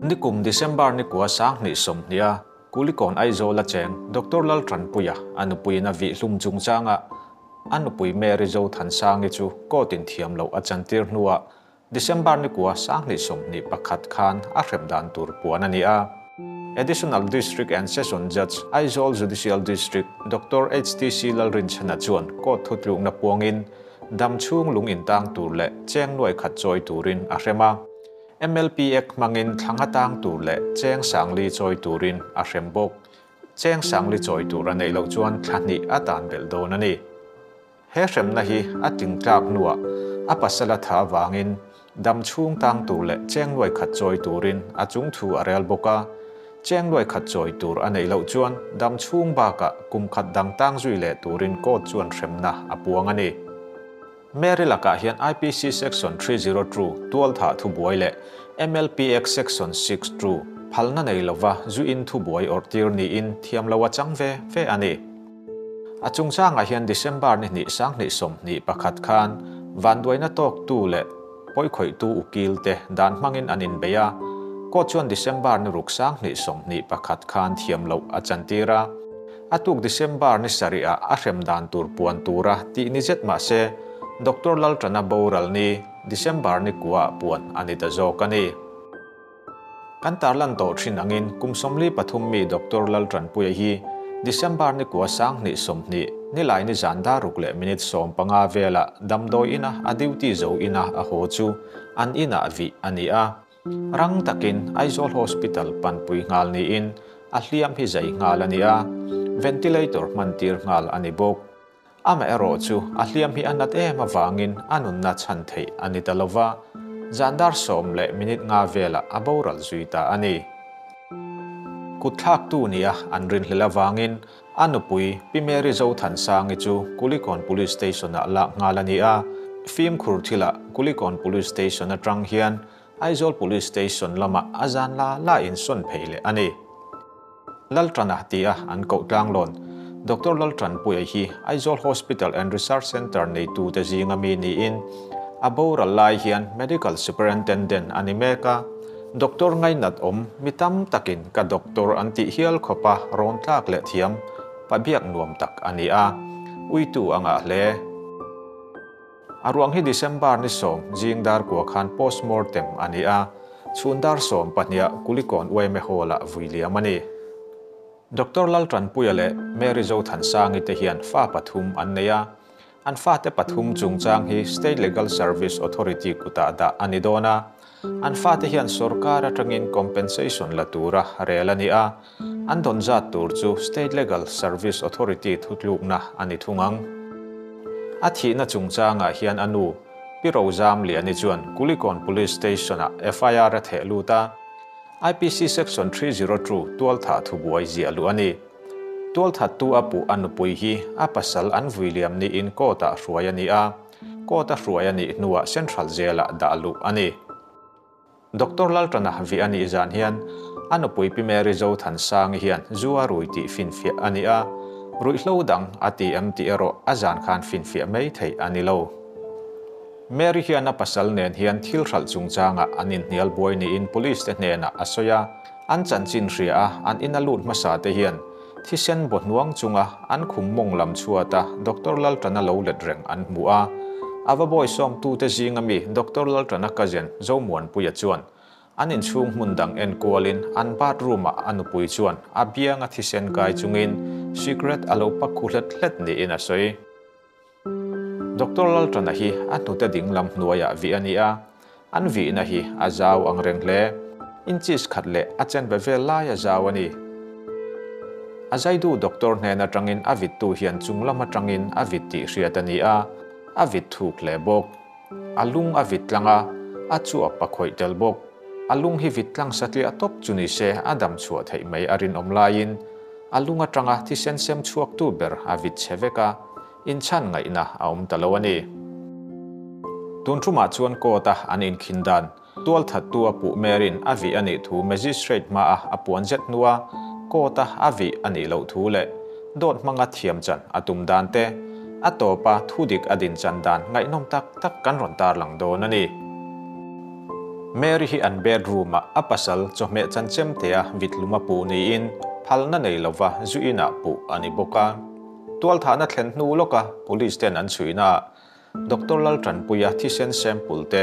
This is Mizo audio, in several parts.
Nikum December ni kua 2020 a Kulikawn Aizawl a cheng Doctor Laltanpuia a nupuiin a vih hlum chungchanga a nupui Mary Zothansangi chu court in thiam loh a chantir hnuah December ni kua 2021 khan a hrem dan tur puan a ni a. Additional District and Session Judge, Aizawl Judicial District, Doctor HTC Lalrinchhana chuan court thutlukna puangin dam chhung lung intang tur leh cheng nuai khat chawi turin a hrem a. MLP Act hmangin thlang atang tur leh cheng sangli chawi turin a hrem bawk. Cheng sangli chawi tur a neih loh chuan thla hnih a tan belh dawn a ni. He hremna hi a tingtlak hnuah a pasal a tha avangin dam chhung tang tur leh cheng nuai khat chawi turin a chung thu a rel bawk a. Cheng nuai khat chawi tur a neih loh chuan dam chhung bakah kum khat dang tang zui leh turin court chuan hremna a puang a ni. Mary lakah hian IPC Section 302 tual thah thubuai leh MLP Act Section 6 two phalna nei lova zu in thubuai awrh tir niin thiam lo a chang ve ve a ni. A chungchangah hian December ni hnih 2021 khan vanduaina tawktu leh pawikhawihtu ukil te dan hmangin an inbei a, court chuan December ni ruk 2021 khan thiam loh a chantir a. A tuk December ni sarihah a hrem dan tur puan tura tih ni zet mah se, Doctor Laltana boral ni December ni kuaah puan a ni ta zawk a ni. Kan tarlan tawh thin angin kum 43 mi Doctor Laltanpuia hi December ni kua 2020 nilai ni zan dar ruk leh minute 15 velah damdawi ina a duty zo ina a haw chu an inah vih a ni a. Rang takin Aizawl Hospital panpui nghal niin a hliam hi zai nghal a ni a, ventilator hman tir nghal a ni bawk. Amaherawh chu a hliam hi a nat em avangin a nunna chhan theih a ni ta lova, zan dar 10 leh minute nga velah a boral zui ta a ni. Kutthlaktu nia an rinhlelh avangin a nupui Pi Mary Zothansangi chu Kulikawn Police Station-ah lak nghal a ni a, fimkhur thilah Kulikawn Police Station atang hian Aizawl Police Station lamah a zan la la in sawn phei leh a ni. Laltana tia an koh tlanglawn Doctor Laltanpuia hi Aizawl Hospital and Research Centre neitute zinga mi niin a boral lai hian Medical Superintendent a ni mek a. Doctor ngainat awm mi tam takin ka doctor an tih hial khawpa rawn tlak leh thiam pabiak nuam tak a ni a, uitu a ngah hle. A ruang hi December ni 10 zing dar kua khan postmortem a ni a, chhun dar 12ah Kulikawn YMA Hall-ah vui liam a ni. Doctor Laltanpuia leh Mary Zothansangi te hian fa pathum an nei a, an fate pathum chungchang hi State Legal Service Authority kutah dah a ni dawn a, an fate hian sarkar atangin compensation la tura rel a ni a, an dawn zat tur chu State Legal Service Authority thutlukna a ni thung ang. A thihna chungchangah hian a nu, Pi Rozam Liani chuan Kulikawn Police Station-ah FIR a theh lut a, IPC Section 302 tual thah thubuai ziah luh a ni. Tual thattu a puh a nupui hi a pasal an vui liam niin court-ah hruai a ni a, court-a hruai a nih hnuah Central Jail-ah dah luh a ni. Doctor Laltana vih a nih zan hian a nupui Pi Mary Zothansangi hian zu a rui tih finfiah a ni a, ruihhlo dang a ti em tih erawh a zan khan finfiah mai theih a ni lo. Mary hian a pasal nen hian thil hralh chungchangah an inhnial buai niin police te hnenah a sawi a, an chanchin hria a an ina lut hmasa te hian thisen baw hnuang chunga an khum mawng lam chhuata Doctor Laltana lo let reng an hmu a. A va bawi sawmtute zinga mi Doctor Laltana cousin Zomuanpuia chuan an inchhung hmun dang en kualin an bathroom-ah a nupui chuan a bianga thisen kai chungin cigarette a lo pak khu hlet hlet niin a sawi. Doctor Laltana hi a hnute ding lam hnuaiah vih a ni a, an vihna hi a zau ang reng hle. Inches khat leh a chen ve vel lai a zau a ni. A zaidu doctor hnen atangin a vittu hian chung lam atangin a vit tih hriat a ni a, a vit thuk hle bawk. A lung a vit tlang a, a chuap a khawih tel bawk. A lung hi vit tlang satliah tawp chu ni se a dam chhuah theih mai a rinawm laiin a lung atanga thisen sem chhuaktu ber a vit chhe vek a, inchhan ngaihna a awm ta lo a ni. Tun thumah chuan court-a an inkhin dan Tualthattu a puh Mary'n a vih a nih thu Magistrate hmaah a puan zet hnua court-a a vih a nih loh thu leh dawt hmanga thiam chan a tum dan te, a tawpa thu dik a din chan dan ngaihnawm tak tak kan rawn tarlang dawn a ni. Mary hi an bedroom-ah a pasal chawhmeh chan chemtea vitlum a puh niin phalna nei lova zu inah puh a ni bawk a. Tualthahna thlen hnu lawka police ten an chhuihnaah Doctor Laltanpuia thisen sample te,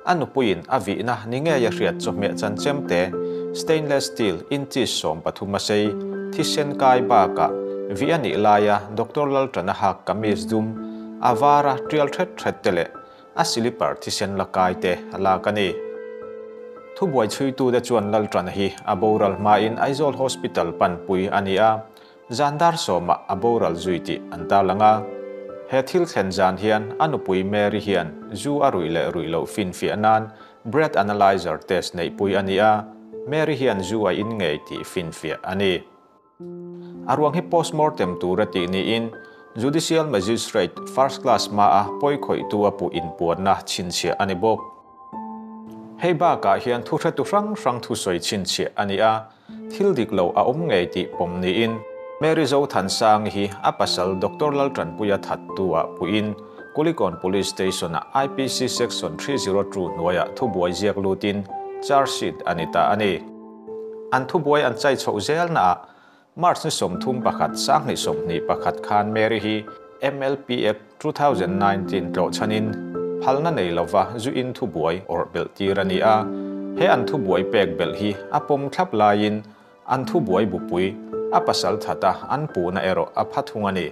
a nupuiin a vihna ni ngei a hriat chawhmeh chanchem te, stainless steel inches 13 a sei, thisen kai bakah vih a nih laia Doctor Laltana hak kamis dum, a vara tial thret thret te leh a silipar thisen la kai te a lak a ni. Thubuai chhuitute chuan Laltana hi a boral hmain Aizawl Hospital panpui a ni a, Zan dar sawmah a boral zui tih an tarlang a. He thil thlen zan hian a nupui Mary hian zu a ruih leh ruih loh finfiah nan breath analyzer test neihpui a ni a, Mary hian zu a in ngei tih finfiah a ni. A ruang hi postmortem tura tih niin Judicial Magistrate First Class hmaa pawikhawihtu a puh inpuanna chhinchhiah a ni bawk. Hei bakah hian thuhretu hrang hrang thusawi chhinchhiah a ni a. Thil dik lo a awm ngei tih pawm niin Mary Zothansangi hi a pasal Doctor Laltanpuia thattu ah puiin Kulikawn Police Station ah IPC Section 302 hnuaiah thubuai ziak lutin charge sheet a ni ta a ni. An thubuai an chai chhoh zelna ah March ni 31 2021 khan Mary hi MLP Act 2019 tlawhchhanin phalna nei lova zu in thubuai awrh belh tir a ni a, he an thubuai pek belh hi a pawm thlap laiin an thubuai bupui a pasal that a, an puhna erawh a pha thung a ni.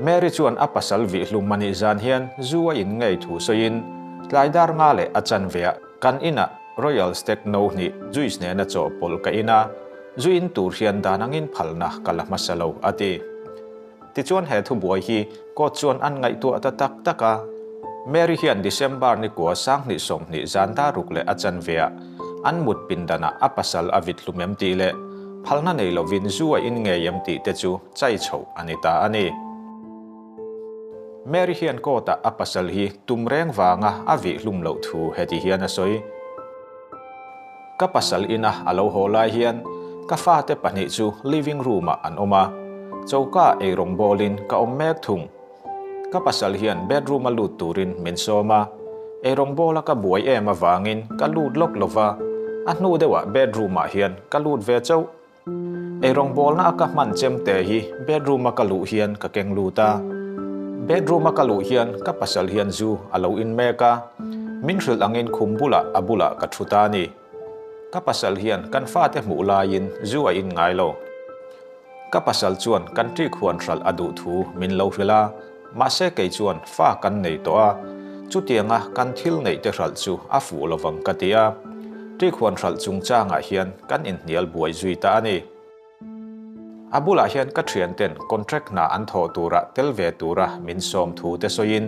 Mary chuan a pasal vihlum a nih zan hian zu a in ngei thu sawiin tlai dar nga leh a chanveah kan inah Royal Stag no hnih juice nena chawhpawlh ka in a, zu in tur hian dan angin phalna ka la hmasa lo, a ti. Tichuan he thubuai hi court chuan an ngaihtuah ta tak tak a, Mary hian December ni kua 2020 zan daruk leh a chanveah an mut pindanah a pasal a vit hlum em tih leh phalna nei lovin zu a in ngei em tih te chu chai chhoh a ni ta a ni. Mary hian court-ah a pasal hi tum reng vanga a vih hlum loh thu heti hian a sawi. Ka pasal ina a lo haw lai hian ka fate pahnih chu living room-ah an awm a, choka eirawng bawlin ka awm mek thung. Ka pasal hian bedroom-a lut turin min sawm a, eirawng bawla ka buai em avangin ka lut lawk lo va, a hnu deuhah bedroom-ah hian ka lut ve chauh. Eirawng bawlna a ka hman chemte hi bedroom a ka luh hian ka keng lut a. Bedroom a ka luh hian ka pasal hian zu a lo in mek a, min hrilh angin khum bulah a bulah ka thu ta a ni. Ka pasal hian kan fate hmuh laiin zu a in ngai lo. Ka pasal chuan kan ṭik huan hralh a duh thu min lo hrilh a, mahse kei chuan fa kan nei tawh a, chutianga kan thil neih te hralh chu a fuh lovang ka ti a. Ṭik huan hralh chungchangah hian kan inhnial buai zui ta a ni. A bulah hian ka ṭhianten contract hna an thawh turah tel ve tura min sawm thu te sawiin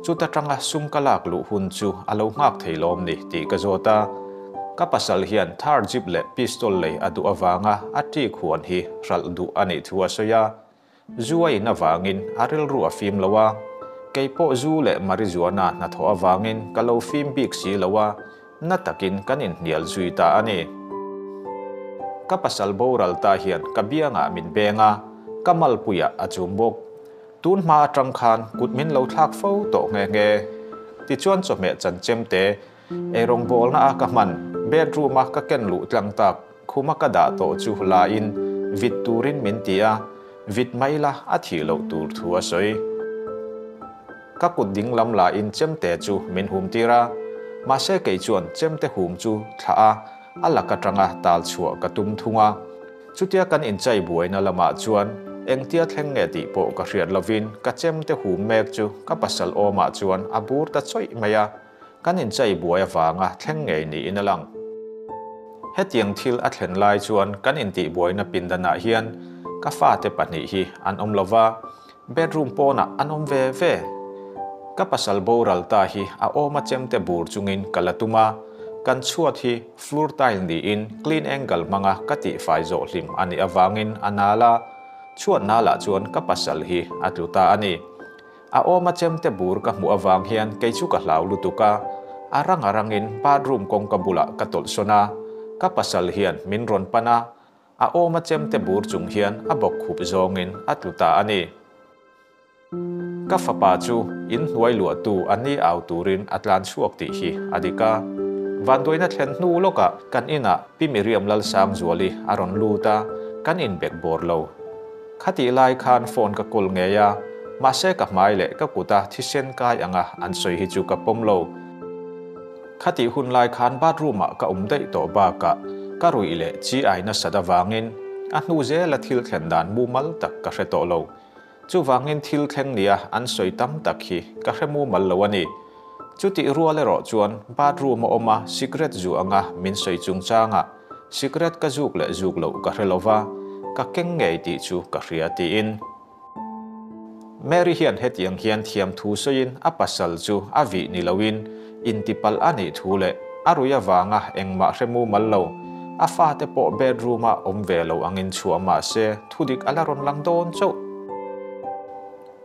chuta tanga sum ka lak luh hun chu a lo nghak thei lawm ni tih ka zawt a. Ka pasal hian Thar Jeep leh pistol lei a duh avanga a ṭik huan hi hralh duh a nih thu a sawi a. Zu a in avangin a rilru a fim lo a, kei pawh zu leh marijuana hnathawh avangin ka lo fim bik si lo a, na takin kan inhnial zui ta a ni. Ka pasal boral ta hian ka biangah min beng a, ka malpuiah a chum bawk. Tun hma atang khan kut min lo thlak fo tawh nghe nghe. Tichuan chawhmeh chanchem te Eirawng bawlna a ka hman, bedroom a ka ken luh tlang tak, khuma ka dah tawh chu la in vit turin min ti a, vit mai la a thih loh tur thu a sawi. Ka kut ding lam la in chemte chu min hum tir a, mahse kei chuan chemte hum chu thlah a, a lak atanga tal chhuah ka tum thung a. Chutia kan inchai buaina lamah chuan engtia thleng nge tih pawh ka hriat lovin ka chemte hum mek chu ka pasal awmah chuan a bur ta chawih mai a. Kan inchai buai avanga thleng ngei niin a lang. Hetiang thil a thlen lai chuan kan intihbuaina pindanah hian ka fate pahnih hi an awm lo va, bedroom pawnah an awm ve ve. Ka pasal boral ta hi a awma chemte bur chungin ka la tum a, Kan chhuat hi floor tile niin clean angle hmanga ka tihfai zawh hlim a nih avangin a nal a, chhuat nalah chuan ka pasal hi a tlu ta a ni. A awma chemte bur ka hmuh avang hian kei chu ka hlau lutuk a, a rang a rangin bathroom kawngka bulah ka tawlh sawn a, ka pasal hian min rawn pan a, a awma chemte bur chung hian a bawk khup zawngin a tlu ta a ni. Ka fapa chu in hnuai luahtu a ni au turin a tlan chhuak tih hi a dik a. Vanduaina thlen hnu lawkah kan inah Pi Miriam Lalsangzuali a rawn lut a, kan inbek bawr lo. Khatih lai khan phone ka call ngei a, mahse ka hmai leh ka kuta thisen kai anga an sawi hi chu ka pawm lo. Khatih hun lai khan bathroom ah ka awm daih tawh bakah ka ruih leh chi ai nasat avangin a hnu zela thil thlen dan mumal tak ka hre tawh lo. Chuvangin thil thleng nia an sawi tam tak hi ka hre mumal lo a ni. Chutih rual erawh chuan bathroom a awm a sikret zu anga min sawi chungchangah sikret ka zuk leh zuk loh ka hre lova, ka keng ngei tih chu ka hria tiin. Mary hian hetiang hian thiamthu sawiin a pasal chu a vih ni loin intipalh a nih thu leh a rui avanga engmah hre mumal lo, a fate pawh bedroom-a awm ve lo angin chhuah mah se thudik a la rawn lang dawn chauh.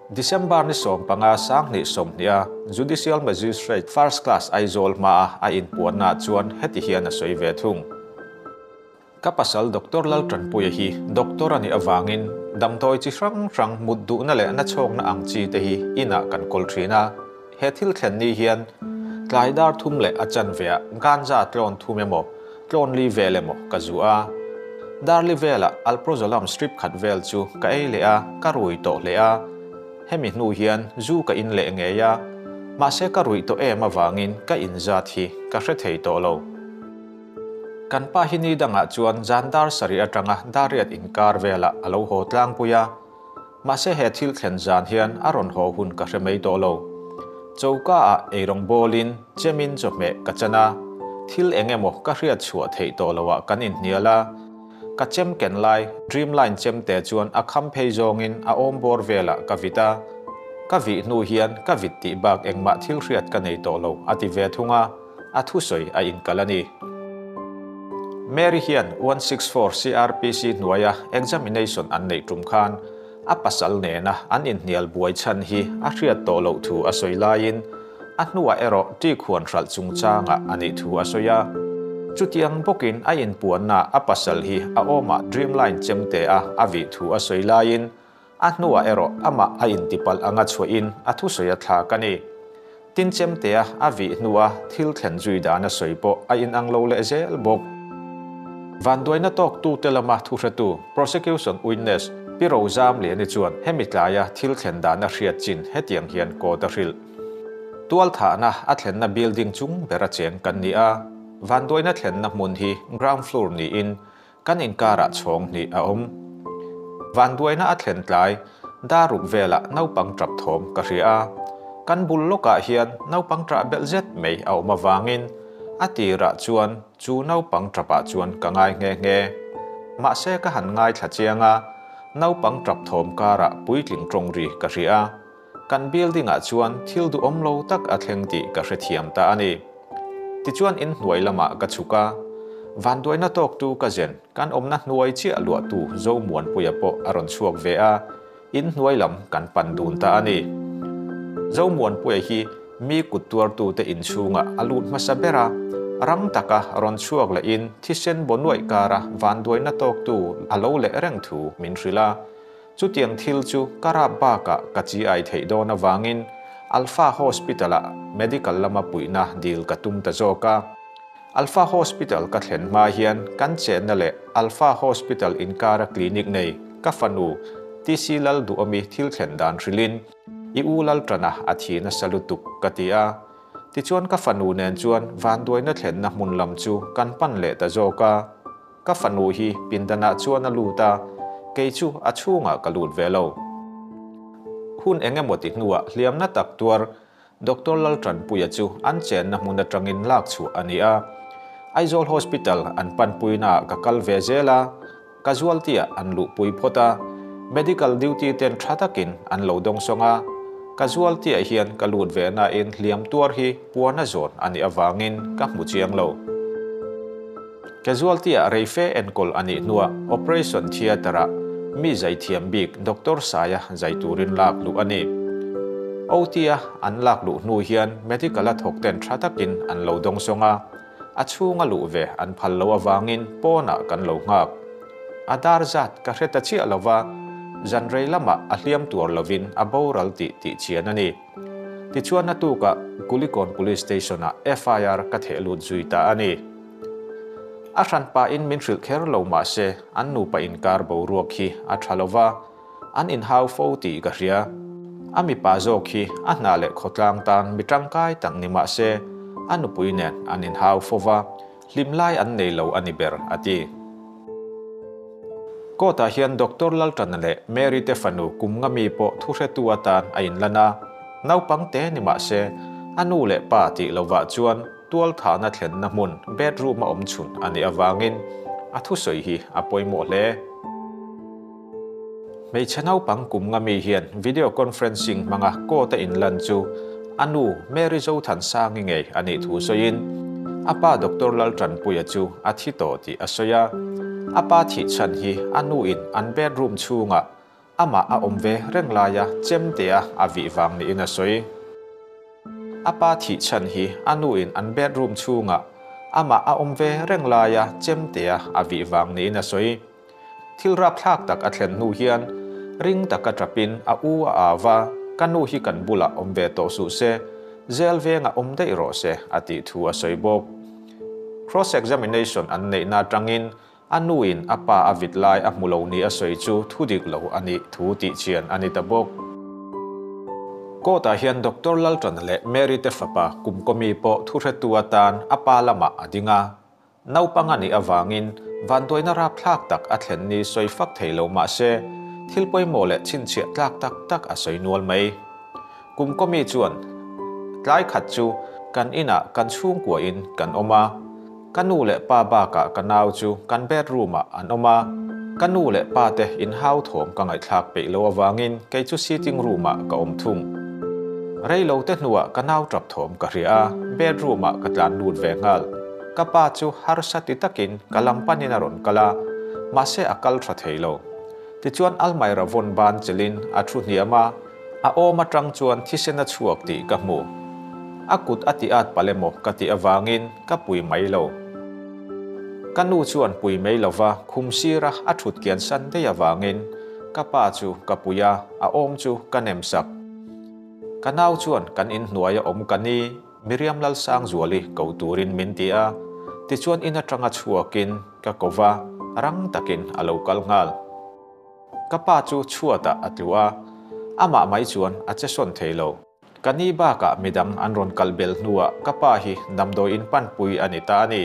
December ni 15 2020 a Judicial Magistrate First Class Aizawl hmaa a inpuannaah chuan heti hian a sawi ve thung. Ka pasal Doctor Laltanpuia hi doctor a nih avangin damdawi chi hrang hrang mut duhna leh nachhawkna ang chi te hi inah kan kawl thin a. He thil thlen ni hian tlai dar thum leh a chanveah ganja tlawn thum emaw tlawn li vel emaw ka zu a. Dar li velah Alprozolam strip khat vel chu ka ei leh a, ka rui tawh hle a. Hemi hnu hian zu ka in leh ngei a, mahse ka ruih tawh em avangin ka inzat hi ka hre thei tawh lo. Kan pa hi ni dangah chuan zan dar sarih atanga dariat inkar velah a lo haw tlangpui a, mahse he thil thlen zan hian a rawn haw hun ka hre mai tawh lo. Choka ah eirawng bawlin chemin chawhmeh ka chan a, thil eng emaw ka hriat chhuah theih tawh loah kan inhnial a, ka chem ken lai Dreamline chemte chuan a kham phei zawngin a awm bawr velah ka vit a, ka vih hnu hian ka vit tih bak engmah thil hriat ka nei tawh lo a ti ve thung a. A thusawi a inkal a ni. Mary hian 164 CRPC hnuaia examination an neih tum khan a pasal nena an inhnial buai chhan hi a hriat tawh loh thu a sawi laiin a hnuah erawh ṭik huan hralh chungchangah a nih thu a sawi a. Chutiang bawkin a inpuannaah a pasal hi a awmah Dreamline chemte a a vih thu a sawi laiin A hnuah erawh amah a intipalh anga chhuahin a thusawi a thlak a ni. Tin chemtea a vih hnua thil thlen zui dan a sawi pawh a inang lo leh zel bawk. Vanduaina tawktute lama thuhretu, Prosecution Witness, Pi Rozam Liani chuan hemi tlaia thil thlen dan a hriat chin hetiang hian court a hrilh. Tualthahna a thlenna building chung bera cheng kan ni a, vanduaina thlenna hmun hi ground floor niin Kan inkarah chhawng hnih a awm. Vanduaina a thlen tlai, dar ruk velah naupang tap thawm ka hria a. Kan bul lawkah hian naupang ṭah belh zet mai a awm avangin a tirah chuan chu naupang ṭapah chuan ka ngai nghe nghe. Mahse ka han ngaithla chiang a, naupang ṭap thawm karah puitling ṭawng ri ka hria a. Kan building ah chuan thil duhawm lo tak a thleng tih ka hrethiam ta a ni. Tichuan in hnuai lamah ka chhuk a, vanduaina tawktu ka zen kan awmna hnuai chiah luahtu Zomuanpuia pawh a rawn chhuak ve a, in hnuai lam kan pan dun ta a ni. Zomuanpuia hi mi kut tuartute inchhungah a lut hmasa ber a, rang taka rawn chhuak lehin thisen baw nuaih kara vanduaina tawktu a lo leh reng thu min hrilh a. Chutiang thil chu ka rap bakah ka chi ai theih dawn avangin Alpha Hospital-ah medical lama puihna dil ka tum ta zawk a. Alpha Hospital ka thlen hma hian kan chenna leh Alpha Hospital inkara clinic nei ka fanu TC Lalduhawmi thil thlen dan hrilhin i u Lalṭana a thi nasa lutuk ka ti a. Tichuan ka fanu nen chuan vanduaina thlenna hmun lam chu kan pan leh ta zawk a. Ka fanu hi pindanah chuan a lut a, kei chu a chhungah ka lut ve lo. Hun eng emaw ti hnuah hliamna tak tuar Doctor Laltanpuia chu an chenna hmun atangin lak chhuah a ni a. Aizawl Hospital an panpuinaah ka kal ve zel a, casualty-ah an luhpui phawt a, medical duty ten tha takin an lo dawngsawng a. Casualty-ah hian ka lut ve nain hliam tuar hi puana zawn a nih avangin ka hmu chiang lo. Casualty-ah rei fe enkawl a nih hnuah operation theatre-ah mi zai thiam bik Doctor Saia zai turin lak luh a ni. OT-a an lak luh hnu hian medical-a thawkten tha takin an lo dawngsawng a, a chhunga luh ve an phal loh avangin pawnah kan lo nghak. A dar zat ka hre ta chiah lo va, zan rei lamah a hliam tuar lovin a boral tih tih chian a ni. Tichuan a tukah Kulikawn Police Station-ah FIR ka theh lut zui ta a ni. A hran pahin min hrilh kher lo mah se an nupa inkar boruak hi a tha lo va, an inhau fo tih ka hria. A mipa zawk hi a hna leh khawtlang tan mi tangkai tak ni mah se a nupui nen an inhau fo va, Hlim lai an nei lo a ni ber, a ti. Court-ah hian Doctor Lalṭana leh Mary te fanu kum nga mi pawh thuhretu atan a inlan a, naupang te ni mah se, a nu leh pa tih lovah chuan tualthahna thlenna hmun bedroom-a awm chhun a nih avangin a thusawi hi a pawimawh hle. Hmeichhe naupang kum nga mi hian video conferencing hmanga court a inlan chu a nu Mary Zothansangi ngei a nih thu sawiin a pa Doctor Laltanpuia chu a thi tawh tih a sawi a. A pa thih chhan hi a nuin an bedroom chhungah amah a awm ve reng laia chemtea a vih vang niin a sawi. A pa thih chhan hi a nuin an bedroom chhungah amah a awm ve reng laia chemtea a vih vang niin a sawi. Thil rapthlak tak a thlen hnu hian ring taka tapin a u a au va, Ka nu hi kan bulah awm ve tawh suh se, zel vengah awm daih rawh se, a tih thu a sawi bawk. Cross examination an neihna atangin a nuin a pa a vit lai a hmu lo ni a sawi chu thu dik lo a nih thu tih chian a ni ta bawk. Court-ah hian Doctor Lalṭana leh Mary te fapa Kumkawmi pawh thuhretu atan a pa lamah a ding a. Naupang a nih avangin vanduaina rapthlak tak a thlen ni sawi fak thei lo mah se, thil pawimawh leh chhinchhiah tlak tak tak a sawi nual mai. Kum kawmi chuan, Tlai khat chu kan inah kan chhungkuain kan awm a, ka nu leh pa bakah ka nau chu kan bedroom-ah an awm a, ka nu leh pa te inhau thawm ka ngaihthlak peih lo avangin kei chu sitting room-ah ka awm thung. Rei lo te hnuah ka nau tap thawm ka hria a, bedroom-ah ka tlan lut ve nghal. Ka pa chu harsa ti takin ka lam panin a rawn kal a, mahse a kal tha thei lo. Tichuan almaira vawn ban chelin a thu hniam a, a awm atang chuan thisen a chhuak tih ka hmu. A kut a ti at palh emaw ka tih avangin ka pui mai lo. Ka nu chuan pui mai lova khum sira a thut kian san daih avangin ka pa chu ka pui a, a awm chu ka nem sak. Ka nau chuan kan inhnuaia awm ka ni. Miriam Lalsangzuali ko turin min ti a, tichuan in atanga chhuakin ka ko va, rang takin a lo kal nghal. Ka pa chu chhuatah a tlu a, amah mai chuan a che sawn thei lo. Ka ni bakah midang an rawn kal bel hnuah ka pa hi damdawi in panpui a ni ta a ni.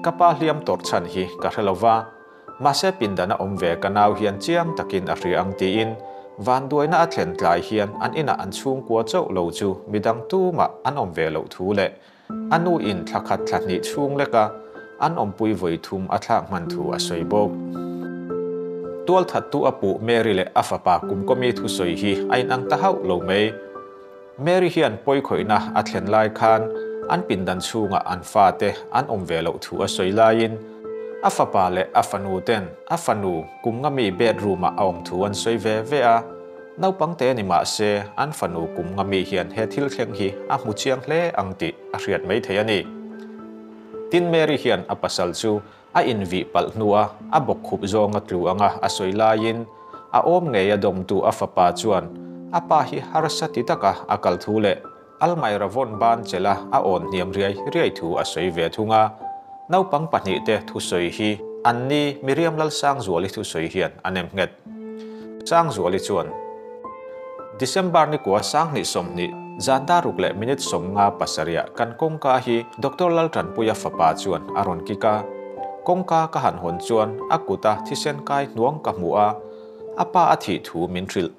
Ka pa hliam tawrh chhan hi ka hre lo va, Mahse pindan a awm ve ka nau hian chiang takin a hria ang tiin vanduaina a thlen tlai hian an inah an chhungkua chauh lo chu midang tumah an awm ve loh thu leh a nu in thla khat thla hnih chhung leka an awmpui vawi thum a thlak hman thu a sawi bawk. Tualthattu a puh Mary leh a fapa kumkawmi thusawi hi a inang ta hauh lo mai. Mary hian pawikhawihna a thlen lai khan an pindan chhungah an fate an awm ve loh thu a sawi laiin a fapa leh a fanu ten a fanu kum nga mi bedroom ah a awm thu an sawi ve ve a, naupang te ni mah se an fanu kum nga mi hian he thil thleng hi a hmu chiang hle ang tih a hriat mai thei a ni. Tin Mary hian a pasal chu A invih palh hnua a bawkkhup zawnga tlu anga a sawi laiin a awm ngei a dawmtu a fapa chuan a pa hi harsa ti taka a kal thu leh almaira vawn ban chelha a awn hniam riai riai thu a sawi ve thung a. Naupang pahnihte thusawi hi anni Miriam Lalsangzuali thusawi hian a nem nghet. Sangzuali chuan. December ni kua 2020, zan daruk leh minute 57ah kan kawngka hi Doctor Laltanpuia fapa chuan a rawn kik a. Kawngka ka han hawn chuan a kuta thisen kai hnuang ka hmu a, a pa a thih thu min hrilh.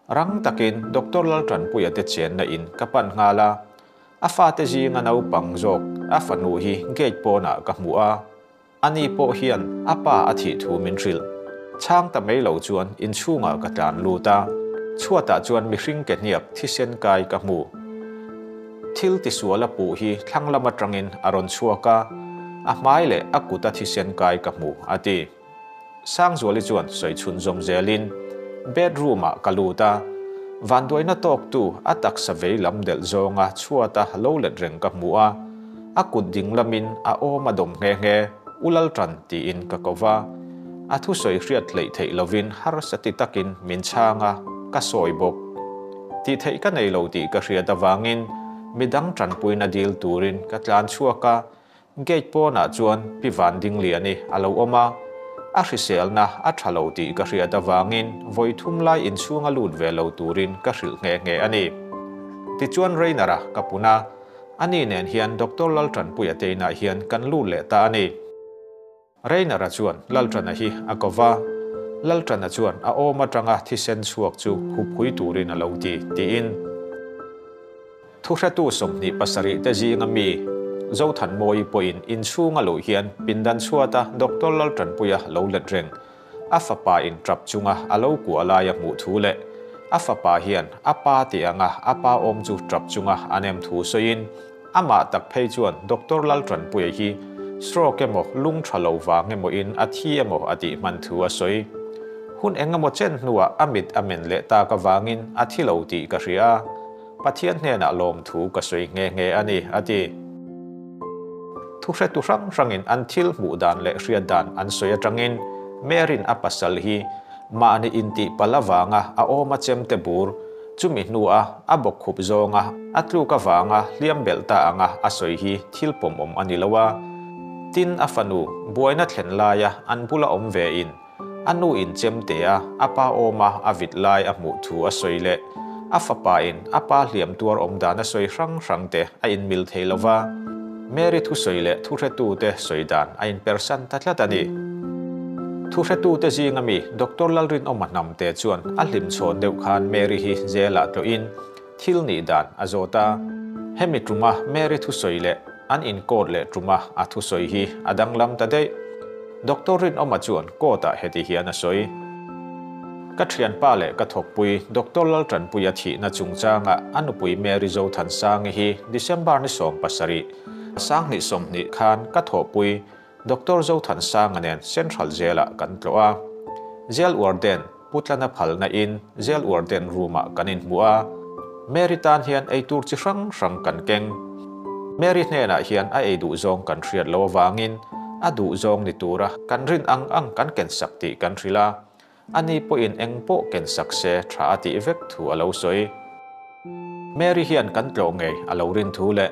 Rang takin Doctor Laltanpuia te chenna in ka pan nghal a, a fate zinga naupang zawk a fanu hi gate pawnah ka hmu a. Ani pawh hian a pa a thih thu min hrilh. Chhang ta mai lo chuan inchhungah ka tlan lut a. Chhuatah chuan mihring ke hniak thisen kai ka hmu. Thil tisual a puh hi thlang lam atangin a rawn chhuak a, a hmai leh a kuta thisen kai ka hmu, a ti. Sangzuali chuan sawi chhunzawm zelin, Bedroom-ah ka lut a, vanduaina tawktu a taksa vei lam delh zawnga chhuata lo let reng ka hmu a, a kut ding lamin a awm a dawm nghe nghe, U Lalṭan tiin ka ko va. A thusawi hriat hleih theih lovin harsa ti takin min chhang a, ka sawi bawk. Tih theih ka nei lo tih ka hriat avangin midang ṭanpuina dil turin ka tlan chhuak a, Gate pawnah chuan Pi Vandingliani a lo awm a, a hriselna a tha lo tih ka hriat avangin vawi thum lai inchhunga lut ve lo turin ka hrilh nghe nghe a ni. Tichuan Rainer-a ka pun a, ani nen hian Doctor Laltanpuia te inah hian kan lut leh ta a ni. Rainer-a chuan Laltana hi a ko va, Laltana chuan a awm atanga thisen chhuak chu hup hui turin a lo ti, tiin. Thuhretu 27 te zinga mi Zothanmawii pawhin inchhung a luh hian pindan chhuata Doctor Laltanpuia lo let reng a fapa in tap chunga a lo kuah laia hmuh thu leh a fapa hian a pa tih anga a pa awm chu tap chunga a nem thu sawiin amah tak phei chuan Doctor Laltanpuia hi stroke emaw lung tha lo vang emaw in a thi emaw a tih hman thu a sawi. Hun engemaw chen hnuah a mit a men leh tak avangin a thi lo tih ka hria a. Pathian hnenah lawmthu ka sawi nghe nghe a ni, a ti. Thuhretu hrang hrangin an thil hmuh dan leh hriat dan an sawi atangin Mary'n a pasal hi mahni intih palh avanga a awm a chemte bur, chumi hnua a bawkkhup zawnga a tluk avanga hliam belh ta anga a sawi hi thil pawmawm a ni lo a. Tin, a fanu buaina thlen laia an bula awm vein, A nu in chemte a, a pa awm a, a vit lai a hmuh thu a sawi leh a fapa in a pa hliam tuar awm dan a sawi hrang hrang te a inmil thei lo va, Mary thusawi leh thuhretute sawi dan a inpersan ta tlat a ni. Thuhretute zinga mi Doctor Lalrinawma hnamte chuan a hlimchhawn deuh khan Mary hi jail-ah tlawhin thil nih dan a zawt a. Hemi tuma Mary thusawi leh an in court leh tuma a thusawi hi a danglam ta daih. Doctor Rinawma chuan court-ah heti hian a sawi. Ka thianpa leh ka thawkpui Doctor Laltanpuia thihna chungchanga a nupui Mary Zothansangi hi December ni 70, 2020 khan ka thawhpui Doctor Zothansanga nen Central Jail-ah kan tlawh a. Jail warden Putlana phalna in Jail warden room-ah kan inhmu a. Mary tan hian ei tur chi hrang hrang kan keng. Mary hnenah hian a ei duh zawng kan hriat loh avangin a duh zawng ni tura kan rin ang ang kan ken sak tih kan hrilh a. Ani pawhin eng pawh ken sak se tha a tih vek thu a lo sawi. Mary hian kan tlawh ngei a lo rin thu leh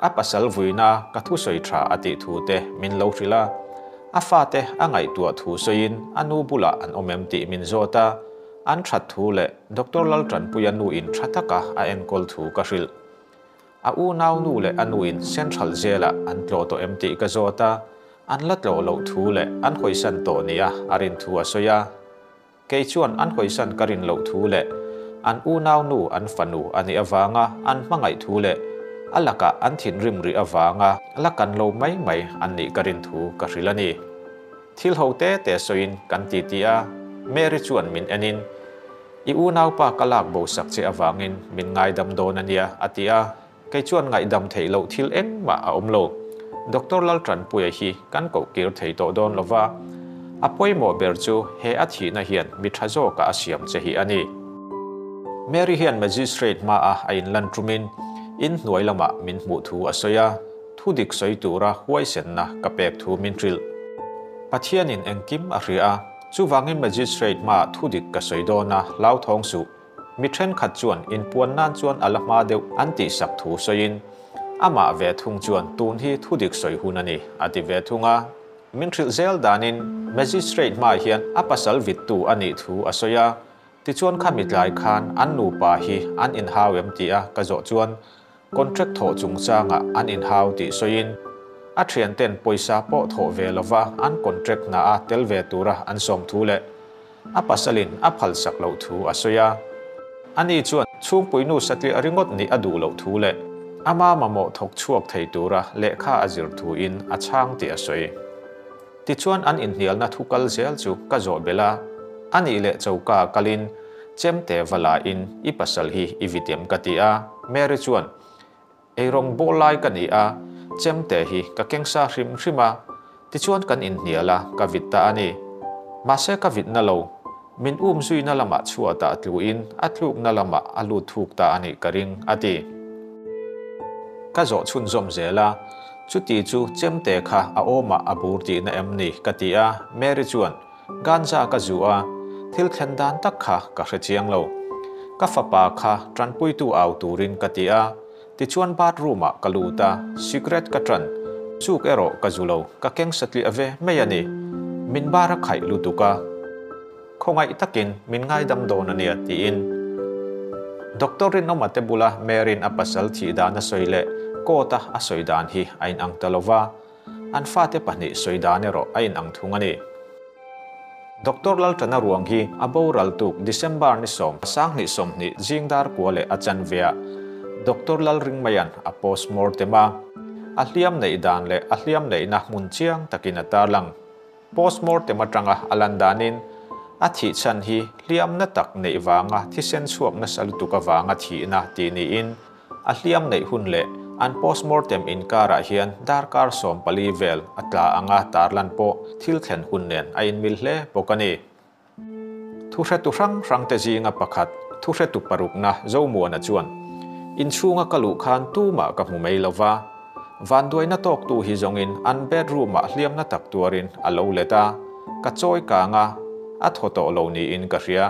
a pasal vuina ka thusawi tha a tih thu te min lo hrilh a. A fate a ngaihtuah thu sawiin a nu bulah an awm em tih min zawt a, an that thu leh Doctor Laltanpuia nu in tha taka a enkawl thu ka hrilh. A unau nu leh a nuin Central Jail-ah an tlawh tawh em tih ka zawt a, an la tlawh loh thu leh an hawisan tawh nia a rin thu a sawi a. Kei chuan an hawisan ka rin loh thu leh an unau nu an fanu a nih avanga an hmangaih thu leh a lakah an thinrim rih avanga la kan lo mai mai an nih ka rin thu ka hrilh a ni. Thil ho te te sawiin kan titi a, Mary chuan min enin, I unaupa ka lak bo sak che avangin min ngaidam dawn a nia, a ti a. Kei chuan ngaihdam theih loh thil engmah a awm lo. Doctor Laltanpuia hi kan koh kir thei tawh dawn lo va, a pawimawh ber chu he a thihna hian mi tha zawkah a siam che hi a ni. Mary hian Magistrate hmaah a inlan tumin in hnuai lamah min hmuh thu a sawi a, thu dik sawi tura huaisenna ka pek thu min hrilh. Pathianin engkim a hria a, chuvangin Magistrate hmaah thu dik ka sawi dawn a, hlauthawng suh. Mi thenkhat chuan inpuan nan chuan a la hma deuh an tihsak thu sawiin, amah ve thung chuan tun hi thudik sawi hun a ni, a ti ve thung a. Min hrilh zel danin Magistrate hmaah hian a pasal vittu a nih thu a sawi a, tichuan khami tlai khan an nupa hi an inhau em tih a ka zawh chuan Contract thawh chungchangah an inhau tih sawiin, a thianten pawisa pawh thawh ve lova an contract hnaah tel ve tura an sawm thu leh a pasalin a phalsak loh thu a sawi a. Ani chuan chhungpuinu satliah ringawt nih a duh loh thu leh ama mamawh thawk chhuak thei tura lehkha a zir thuin a chhang tih a sawi. Tichuan an inhnialna thu kal zel chu ka zawh belh a, a nih leh choka kalin Chemte va la in i pasal hi i vit em ka ti a, Mary chuan, Eirawng bawl lai ka ni a, chemte hi ka keng sa hrim hrim a, tichuan kan inhnial a, ka vit ta a ni. Mahse ka vitna lo, min um zuina lamah chhuatah a tluin a tlukna lamah a lut thuk ta a nih ka ring, a ti. Ka zawh chhunzawm zel a, chuti chu chemte kha a awmah a bur tihna em ni ka ti a, Mary chuan, Ganja ka zu a, thil thlen dan tak kha ka hre chiang lo. Ka fapa kha tanpuitu au turin ka ti a, tichuan bathroom ah ka lut a, cigarette ka tan, chuk erawh ka zu lo, ka keng satliah ve mai a ni. Min bar a khaih lutuk a, khawngaih takin min ngaidam dawn a nia tiin Doctor Rinawma te bula Mary'n a pasal thih dan a sawi leh court a a sawi dan hi a inang ta lova, An fate pahnih sawi dan erawh a inang thung a ni. Doctor Laltana ruang hi a boral tuk December ni sawm sanghnih 20 zing dar kua leh a chanve ah Doctor Lalringmaia'n a post mortem a, a hliam neih dan leh a hliam neihna hmun chiang takin a tarlang. Post mortem atanga a lan danin a thih chhan hi hliamna tak neih vanga thisen chhuak nasa lutuk avanga thihna tih niin A hliam neih hun leh an postmortem inkarah hian darkar 14 vel a tla anga tarlan pawh thil thlen hun nen a inmil hle bawk a ni. Thuhretu hrang hrangte zinga pakhat, thuhretu parukna Zomuana chuan, Inchhunga ka luh khan tumah ka hmu mai lova, vanduaina tawktu hi zawngin an bedroom-ah hliamna tak tuarin a lo let a, ka chawi kang a, a thaw tawh lo niin ka hria.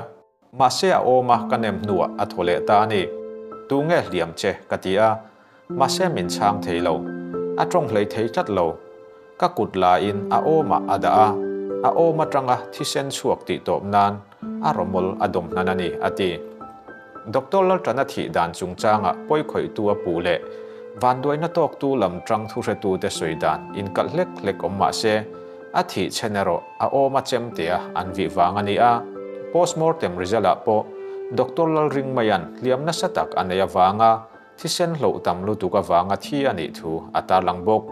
Mahse a awm a ka nem hnuah a thaw leh ta a ni. Tu nge hliam che? ka ti a, mahse min chhang thei lo. A tawng hlei thei tlat lo. Ka kut la in a awmah a dah a, a awm atanga thisen chhuak tih tawp nan a rawmawl a dawm hnan a ni, a ti. Doctor Laltana thih dan chungchangah pawi khawihtu a puh leh vanduaina tawktu lam tang thuhretute sawi dan inkalh hlek hlek awm mahse a thih chhen erawh a awm a chemtea an vih vang a ni a, postmortem result ah pawh Doctor Lalringmaia'n hliam nasa tak a nei avanga thisen hloh tam lutuk avanga thi a nih thu a tarlang bawk.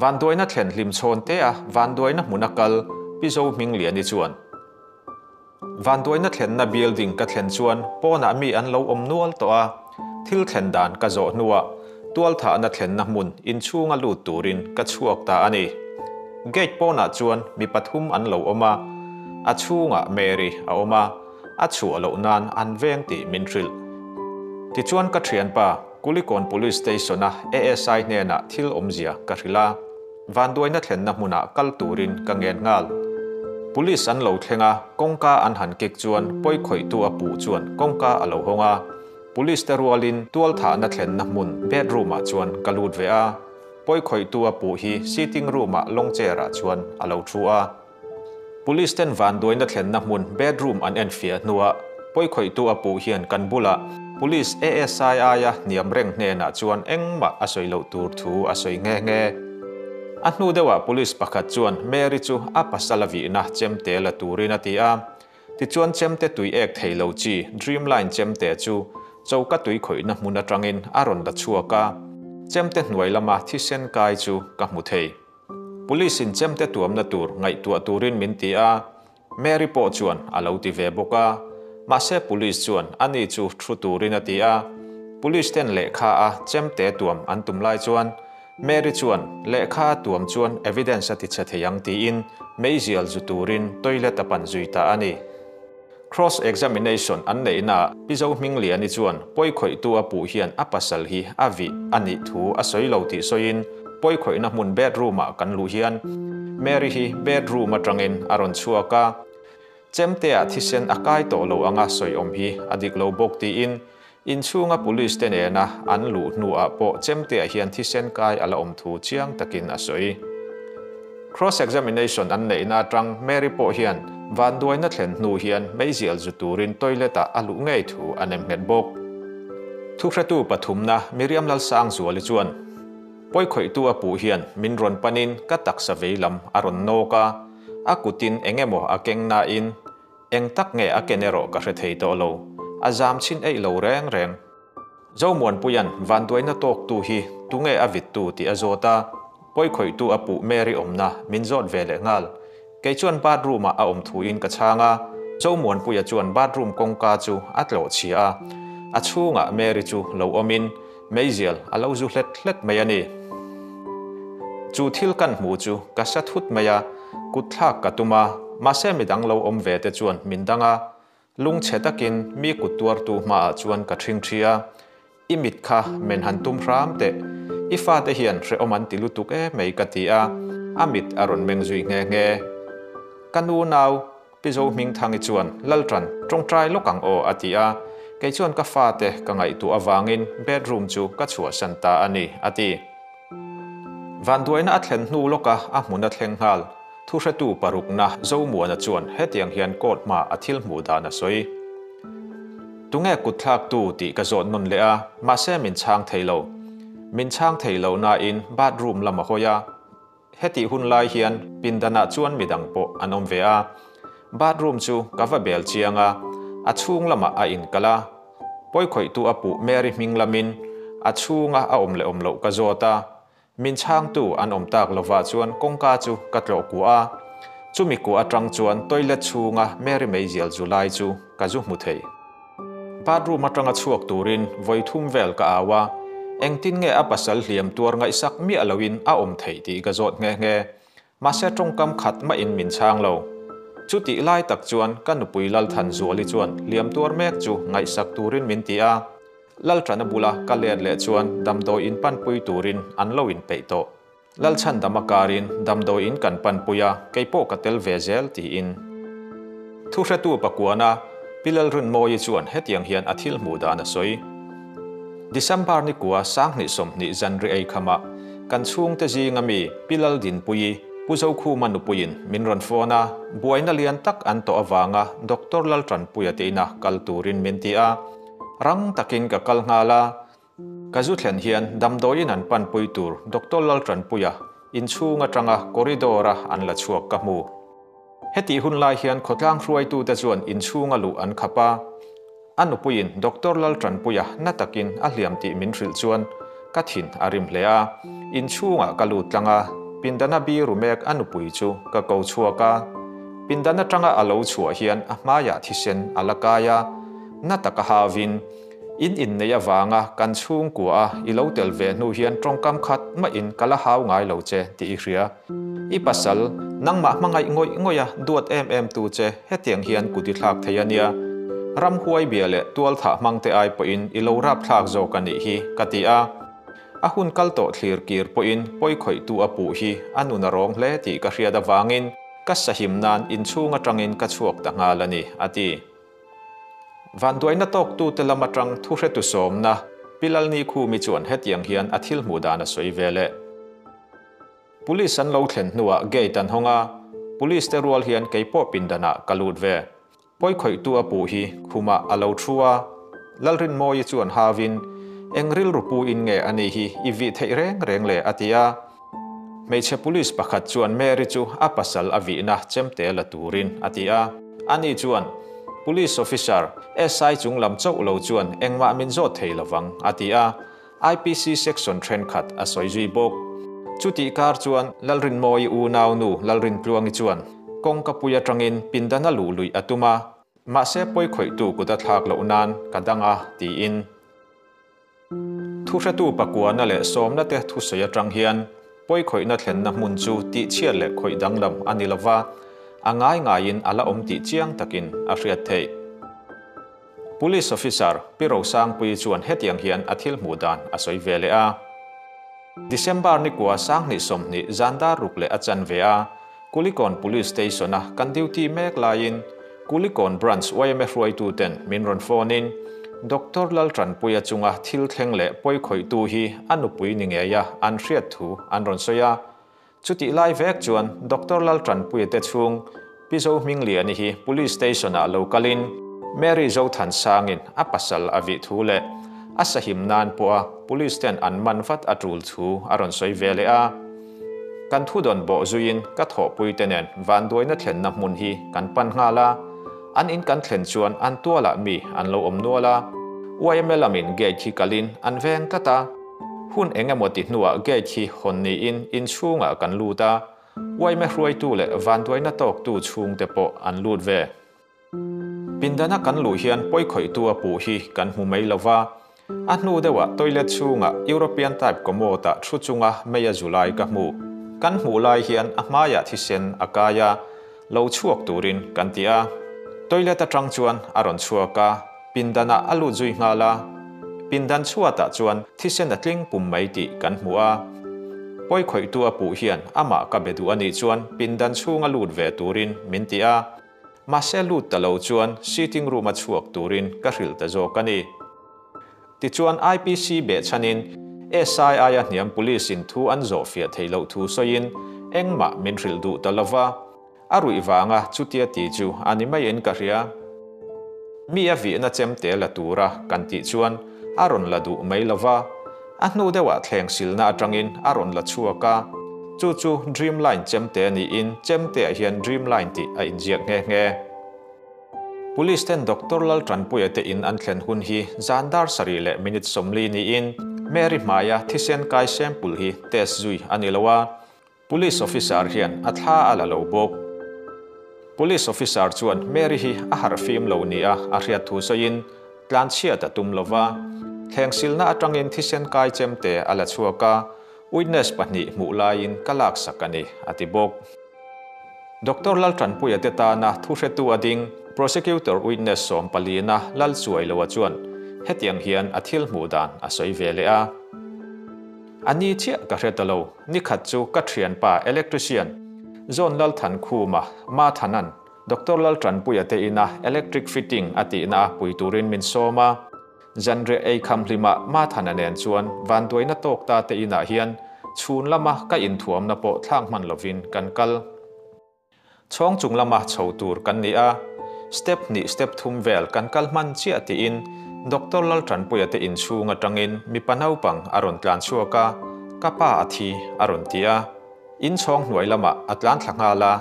Vanduaina thlen hlim chhawn te a vanduaina hmuna kal Pi Zohmingliani chuan, Vanduaina thlenna building ka thlen chuan pawnah mi an lo awm nual tawh a, thil thlen dan ka zawh hnuah tualthahna thlenna hmun inchhunga lut turin ka chhuak ta a ni. Gate pawnah chuan mi pathum an lo awm a, a chhungah Mary a awm a, a chhuah loh nan an veng tih min hrilh. Tichuan ka thianpa Kulikawn Police Station-a ASI hnenah thil awmzia ka hrilh a. Vanduaina thlenna hmunah kal turin ka ngen nghal. Police an lo thleng a, kawngka an han kik chuan pawi khawihtu a puh chuan kawngka a lo hawng a. Police te rualin tualthahna thlenna hmun bedroom ah chuan ka lut ve a. Pawi khawihtu a puh hi sitting room ah long chair ah chuan a lo thu a. Police ten vanduaina thlenna hmun bedroom an enfiah hnuah pawikhawihtu a puh hian kan bulah Police ASI aia hniam reng hnenah chuan engmah a sawi loh tur thu a sawi nghe nghe. A hnu deuhah Police pakhat chuan Mary chu a pasal a vihna chemte la turin a ti a. Tichuan chemte tui ek thei lo chi Dreamline chemte chu choka tui khawihna hmun atangin a rawn la chhuak a. Chemte hnuai lama thisen kai chu ka hmu thei. Police in chemte tuamna tur ngaihtuah turin min ti a, Mary pawh chuan a lo ti ve bawk a. Mahse Police chuan ani chu thu turin a ti a. Police ten lehkha a chemte tuam an tum lai chuan Mary chuan lehkha a tuam chuan evidence a ti chhe thei ang tiin meizial zu turin toilet a pan zui ta a ni. Cross examination an neihnaah Pi Zohmingliani chuan pawikhawihtu a puh hian a pasal hi a vih a nih thu a sawi lo tih sawiin pawikhawihna hmun bedroom-ah kan luh hian Mary hi bedroom atangin a rawn chhuak a, chemte-ah thisen a kai tawh lo anga sawi awm hi a dik lo bawk tiin inchhunga police te nena an luh hnuah pawh chemte-ah hian thisen kai a la awm thu chiang takin a sawi. Cross examination an neihna atang Mary pawh hian vanduaina thlen hnu hian meizial zu turin toilet-ah a luh ngei thu a nem nghet bawk. Thuhretu pathumna Miriam Lalsangzuali chuan, Pawikhawihtu a puh hian min rawn panin ka taksa vei lam a rawn nawk a, a kutin eng emaw a keng nain eng tak nge a ken erawh ka hre thei tawh lo, a zam chhin eih lo reng reng. Zomuanpuia'n vanduaina tawktu hi tunge a vittu tih a zawt a, pawikhawihtu a puh Mary awmna min zawt ve leh nghal. Kei chuan bathroom-ah a awm thuin ka chhang a, Zomuanpuia chuan bathroom kawngka chu a tlawh chhia a, a chhungah Mary chu lo awmin meizial a lo zu hlet hlet mai a ni. Chu thil kan hmu chu ka sa thut mai a, kut thlak ka tum a, mahse midang lo awm ve te chuan min dang a, lungchhe takin mi kut tuartu hmaah chuan ka ṭhingṭhi a, I mit kha men han tum hram teh, i fate hian hrehawm an ti lutuk e mai ka ti a, a mit a rawn meng zui nghe nghe. Ka nu nau, Pi Zohmingthangi chuan Lalṭan, ṭawngṭai lawk ang aw a ti a, kei chuan ka fate ka ngaihtuah avangin bedroom chu ka chhuahsan ta a ni a ti. Vanduaina a thlen hnu lawka a hmun a thleng nghal. Thuhretu parukna Zomuana chuan hetiang hian court hma a thil hmuh dan a sawi. Tunge kutthlaktu tih ka zawt nawn leh a, mahse min chhang thei lo. Min chhang thei lo nain bathroom lam a hawi a. Hetih hun lai hian pindanah chuan midang pawh an awm ve a. Bathroom chu ka va bel chiang a, a chhung lamah a inkalh a. Pawikhawihtu a puh Mary hming lamin a chhunga a awm leh awm loh ka zawt a. Min chhangtu an awm tak lovah chuan kawngka chu ka tlawh kuah a, chumi kuah atang chuan toilet chhunga Mary meizial zu lai chu ka zu hmu thei. Bathroom atanga chhuak turin vawi thum vel ka au a, engtin nge a pasal hliam tuar ngaihsak miah loin a awm theih tih ka zawt nghe nghe. Mahse tawngkam khat mahin min chhang lo. Chutih lai tak chuan ka nupui Lalthanzuali chuan hliam tuar mek chu ngaihsak turin min ti a. Lalṭana bula ka let leh chuan damdawi in panpui turin an lo inpeih tawh. Lalchhandama karin damdawi in kan panpui a, kei pawh ka tel ve zel tiin. Thuhretu pakuana Pi Lalrinmawii chuan hetiang hian a thil hmuh dan a sawi. December ni kua 2020 zanri ei khamah kan chhungte zinga mi Pi Laldinpuii, Pu Zokhuma nupuiin min rawn phone a, buaina lian tak an tawh avanga Doctor Lalṭanpuia te ina kal turin min ti a. Rang takin ka kal nghal a, ka zu thlen hian damdawiin an panpui tur Doctor Laltanpuia inchhung atanga corridor-a an la chhuak ka hmu. Hetih hun lai hian khawtlang hruaitute chuan inchhunga luh an khap a, a nupuiin Doctor Laltanpuia na takin a hliam tih min hrilh chuan ka thin a rim hle a, inchhungah ka lut tlang a, pindana biru mek a nupui chu ka ko chhuak a, pindan atanga a lo chhuah hian a hmaiah thisen a la kai a, Na taka hauvin, in inneih avanga kan chhungkua a i lo tel ve hnu hian tawngkam khat mahin ka la hau ngai lo che tih i hria. I pasal, nangmah hmangaih ngawih ngawih a duat em em tu che hetiang hian kut i thlak thei a nia. Ramhuai bia leh tualthah hmangte ai pawhin i lo rapthlak zawk a nih hi, ka ti a. A hun kal tawh thlir kir pawhin pawikhawihtu a puh hi a nun a rawng hle tih ka hriat avangin ka sahim nan inchhung atangin ka chhuak ta nghal a ni, a ti. Vanduaina tawktute lam atang thuhretu sawmna Pi Lalnikhumi chuan hetiang hian a thil hmuh dan a sawi ve leh. Police an lo thlen hnuah gate an hawng a, police te rual hian kei pawh pindanah ka lut ve. Pawikhawihtu a puh hi khumah a lo thu a, Lalrinmawii chuan hauvin, Eng rilru pu in nge a nih hi i vih theih reng reng le a ti a. Hmeichhe police pakhat chuan Mary chu a pasal a vihna chemte la turin a ti a. Ani chuan, Police officer, SI chung lam chauh lo chuan engmah min zawt thei lovang, a ti a. IPC section thenkhat a sawi zui bawk. Chutih kar chuan Lalrinmawii unaunu Lalrintluangi chuan kawngkapui atangin pindana luh luih a tum a, mahse pawikhawihtu kut a thlak loh nan ka dang a, tiin. Thuhretu pakuana leh sawmna te thusawi atang hian pawikhawihna thlenna hmun chu tihchhiat leh khawih danglam a ni lova, a ngai ngaiin a la awm tih chiang takin a hriat theih. Police officer Pi Rosangpuii chuan hetiang hian a thil hmuh dan a sawi ve leh a. December ni kua 2020 zan dar ruk leh a chan ve a, Kulikawn Police Station-a kan duty mek laiin Kulikawn Branch yma hruaituten min rawn phone-in Doctor Laltanpuia chunga thil thleng leh pawikhawihtu hi a nupui ni ngeia an hriat thu an rawn sawi a. Chutih lai vek chuan Doctor Laltanpuia te chhung Pi Zohmingliani hi Police Station-ah lo kalin Mary Zothansangin a pasal a vih thu leh a sahim nan pawha Police ten an man vat a tul thu a rawn sawi ve leh a. Kan thudawn bawh zuiin ka thawhpuite nen vanduaina thlenna hmun hi kan pan nghal a, an in kan thlen chuan an tualah mi an lo awm nual a, yma lamin gate hi kalin an veng tlat a, hun eng emaw ti hnuah gate hi hawn niin inchhungah kan lut a, yma hruaitu leh vanduaina tawktu chhungte pawh an lut ve. Pindana kan luh hian pawikhawihtu a puh hi kan hmu mai lo va, a hnu deuhah toilet chhungah European type commode-ah thu chunga mei a zu lai ka hmu. Kan hmuh lai hian a hmaiah thisen a kai a, lo chhuak turin kan ti a. Toilet atang chuan a rawn chhuak a, pindanah a lut zui nghal a. Pindan chhuatah chuan thisen a tling pum mai tih kan hmu a. Pawikhawihtu a puh hian amah ka be duh a nih chuan pindan chhunga lut ve turin min ti a. Mahse lut ta lo chuan sitting room a chhuak turin ka hrilh ta zawk a ni. Tichuan IPC behchhanin SI aia hniam Police in thu an zawh fiah theih loh thu sawiin engmah min hrilh duh ta lova, a ruih vanga chutia ti chu a ni maiin ka hria. Mi a vihna chemte la tura kan tih chuan a rawn la duh mai lova, a hnu deuhah thleng silna atangin a rawn la chhuak a, chu chu Dreamline chemte niin chemteah hian Dreamline tih a inziak nghe nghe. Police ten Doctor Laltanpuia te in an thlen hun hi zan dar sarih leh minute 40 niin Mary hmaia thisen kai sample hi test zui a ni lo a, Police officer hian a thla a la lo bawk. Police officer chuan Mary hi a harh fim lo nia a hriat thu sawiin tlanchhiat a tum lo va, thleng silna atangin thisen kai chemte a la chhuak a, witness pahnih hmuh laiin ka laksak a ni, a ti bawk. Doctor Laltanpuia te tana thuhretu a ding Prosecutor witness sawmpalina Lalchuailoa chuan hetiang hian a thil hmuh dan a sawi ve leh a. A ni chiah ka hre ta lo, nikhat chu ka thianpa electrician John Lalthankhuma, Mathanan, Doctor Laltanpuia te ina electric fitting a tihna a pui turin min sawm a. Zanriah ei kham hlimah Mathana nen chuan vanduaina tawk ta te inah hian chhun lama ka inthuamna pawh thlak hman lovin kan kal. Chhawng chung lama chho tur kan ni a, step hnih step thum vel kan kal hman chiah tiin Doctor Laltanpuia te inchhung atangin mipa naupang a rawn tlan chhuak a, ka pa a thi a rawn ti a. Inchhawng hnuai lamah a tlan thla nghal a.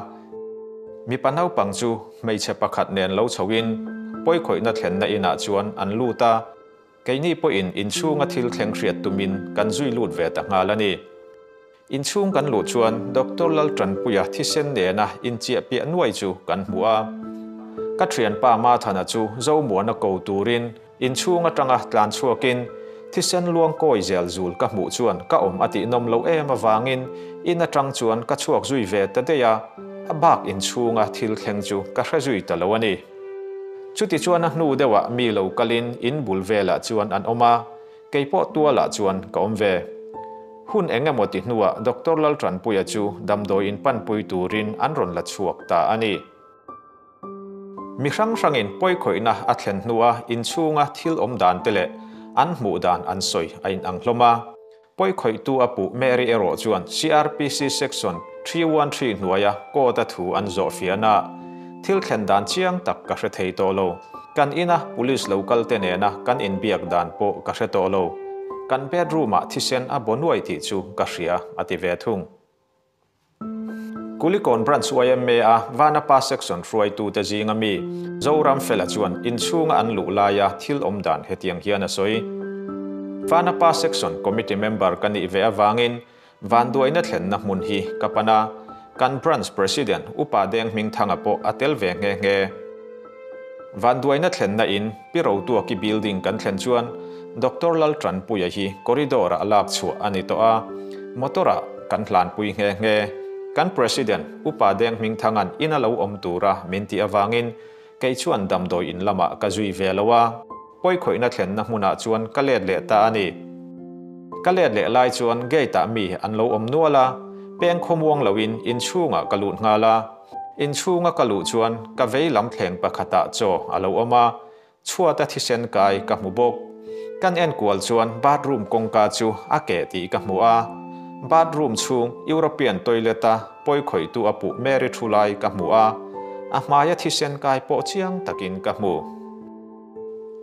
Mipa naupang chu hmeichhe pakhat nen lo chhoin pawikhawihna thlenna inah chuan an lut a, keini pawhin inchhunga thil thleng hriat tumin kan zui lut ve ta nghal a ni. Inchhung kan luh chuan Doctor Laltanpuia thisen nena inchiah piah nuai chu kan hmu a. Ka thianpa Mathana chu Zomuana ko turin Inchhung atanga tlan chhuakin thisen luang kawi zel zul ka hmuh chuan ka awm a tihnawm loh em avangin in atang chuan ka chhuak zui ve ta daih a, a bak inchhunga thil thleng chu ka hre zui ta lo a ni. Chuti chuan a hnu deuhah mi lo kalin in bul velah chuan an awm a, keipawh tualah chuan ka awm ve. Hun eng emaw ti hnuah Doctor Laltanpuia chu damdawi in panpui turin an rawn la chhuak ta a ni. Mi hrang hrangin pawikhawihna a thlen hnua inchhunga thil awm dan te leh an hmuh dan an sawi a inang hlawm a. Pawikhawihtu a puh Mary erawh chuan CRPC Section 313 hnuaia court-a thu an zawh fiahna thil thlen dan chiang tak ka hre thei tawh lo. Kan ina police lo kal te nena kan inbiak dan pawh ka hre tawh lo. Kan bedroom-ah thisen a baw nuai tih chu ka hria, a ti ve thung. Kulikawn Branch YMA-a Vanapa Section hruaitute zinga mi Zoram Fela chuan inchhunga an luh laia thil awm dan hetiang hian a sawi. Vanapa Section Committee member ka nih ve avangin vanduaina thlenna hmun hi ka pan a, kan Branch President Upa Deng Hmingthanga pawh a tel ve nghe nghe. Vanduaina thlenna in Pi Rotuaki building kan thlen chuan Doctor Laltanpuia hi corridor-ah lak chhuah a ni tawh a, motor-ah kan hlanpui nghe nghe. Kan President, Upa Deng Hmingthanga'n ina lo awm tura min tih avangin kei chuan damdawi in lamah ka zui ve lo a, pawikhawihna thlenna hmunah chuan ka let leh ta a ni. Ka let leh lai chuan gate-ah mi an lo awm nual a, peng khawmuang loin inchhungah ka lut nghal a. Inchhunga ka luh chuan ka vei lam thleng pakhatah chaw a lo awm a, chhuata thisen kai ka hmu bawk. Kan enkual chuan bathroom kawngka chu a keh tih ka hmu a, bathroom chhung European toilet-a pawikhawihtu a puh Mary thu lai ka hmu a, a hmaia thisen kai pawh chiang takin ka hmu.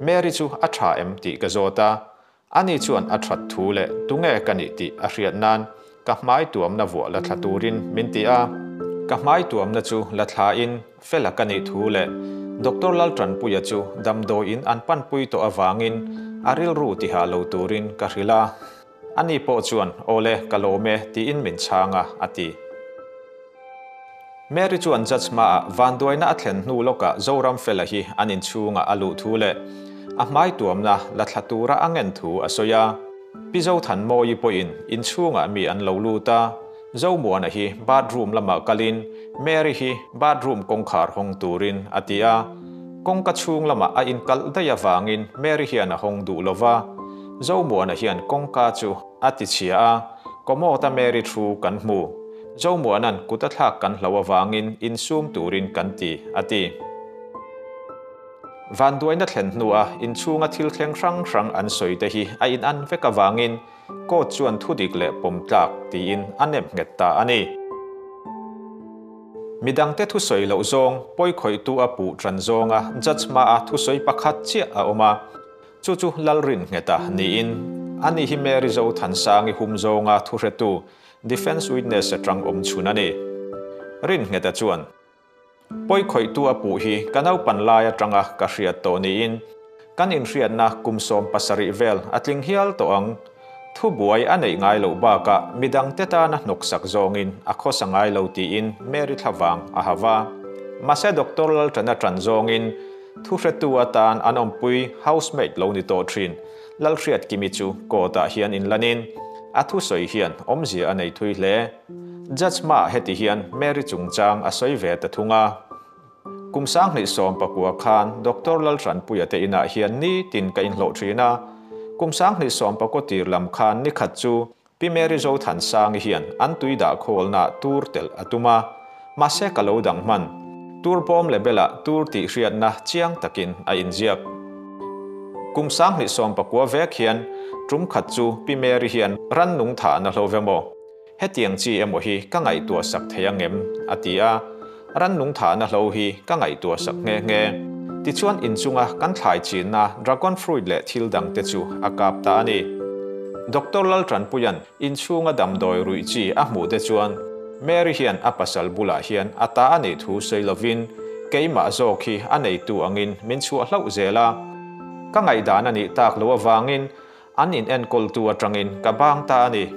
Mary chu a tha em tih ka zawt a, Ani chuan a that thu leh tunge ka nih tih a hriat nan ka hmai tuamna vuah la thla turin min ti a. Ka hmai tuamna chu la thlain Fela ka nih thu leh Doctor Laltanpuia chu damdawiin an panpui tawh avangin a rilru tihah lo turin ka hrilh a. Ani pawh chuan Awle, ka lawm e tiin min chhang a, a ti. Mary chuan judge hmaah vanduaina a thlen hnu lawkah Zoramfela hi an inchhungah a luh thu leh a hmai tuamna la thla tura a ngen thu a sawi a. Pi Zothanmawii pawhin inchhungah mi an lo lut a, Zomuana hi bathroom lamah kalin Mary hi bathroom kawngkhar hawng turin a ti a. Kawngka chhung lamah a inkalh daih avangin Mary hian a hawng duh lova, Zomuana hian kawngka chu a ti chhia a, Commode-a Mary thu kan hmu. Zomuana'n kut a thlak kan hloh avangin insum turin kan ti, a ti. Vanduaina thlen hnua inchhunga thil thleng hrang hrang an sawi te hi a inan vek avangin court chuan thudik leh pawm tlak tiin a nem nghet ta a ni. Midangte thusawi loh zawng pawikhawihtu a puh tan zawnga judge hmaa thusawi pakhat chiah a awm a, chu chu Lalrinnghet-a niin ani hi Mary Zothansangi hum zawnga thuhretu defence witness atang awm chhun a ni. Rinnghet-a chuan. Pawikhawihtu a puh hi ka naupan lai atanga ka hriat tawh niin kan inhriatna kum 17 vel a tling hial tawh ang. Thubuai a neih ngai loh bakah midangte tana hnawksak zawngin a khawsa ngai lo tiin Mary thlavang a ha va. Mahse Doctor Lalṭana ṭan zawngin thuhretu atan an awmpui housemaid lo ni tawh ṭhin Lalhriatkimi chu court-ah hian inlanin a thusawi hian awmzia a nei thui hle. Judge hmaah heti hian Mary chungchang a sawi ve ta thung a. Kum 2019 khan Doctor Lalhranpuia te inah hian nitin ka inhlawh thin a. Kum 2019 tir lam khan nikhat chu Pi Mary Zothansangi hian an tui dah khawlnaah tur telh a tum a. Mahse ka lo dang hman. Tur bawm lebelah tur tih hriatna chiang takin a inziak. Kum 2019 vek hian tum khat chu Pi Mary hian rannung thahna hlo ve maw? Hetiang chi emaw hi ka ngaihtuah sak thei ang em? a ti a. Rannung thahna hlo hi ka ngaihtuah sak nghe nghe. Tichuan inchunga kan thlai chinna dragon fruit leh thil dangte chu a kap ta a ni. Doctor Laltanpuia'n inchhunga damdawi ruih chi a hmuh te chuan Mary hian a pasal bulah hian a ta a nih thu sawi lovin keimah zawk hi a neitu angin min chhuah hlauh zel a. Ka ngaihdan a nih tak loh avangin An in enkawltu atangin ka bang ta a ni.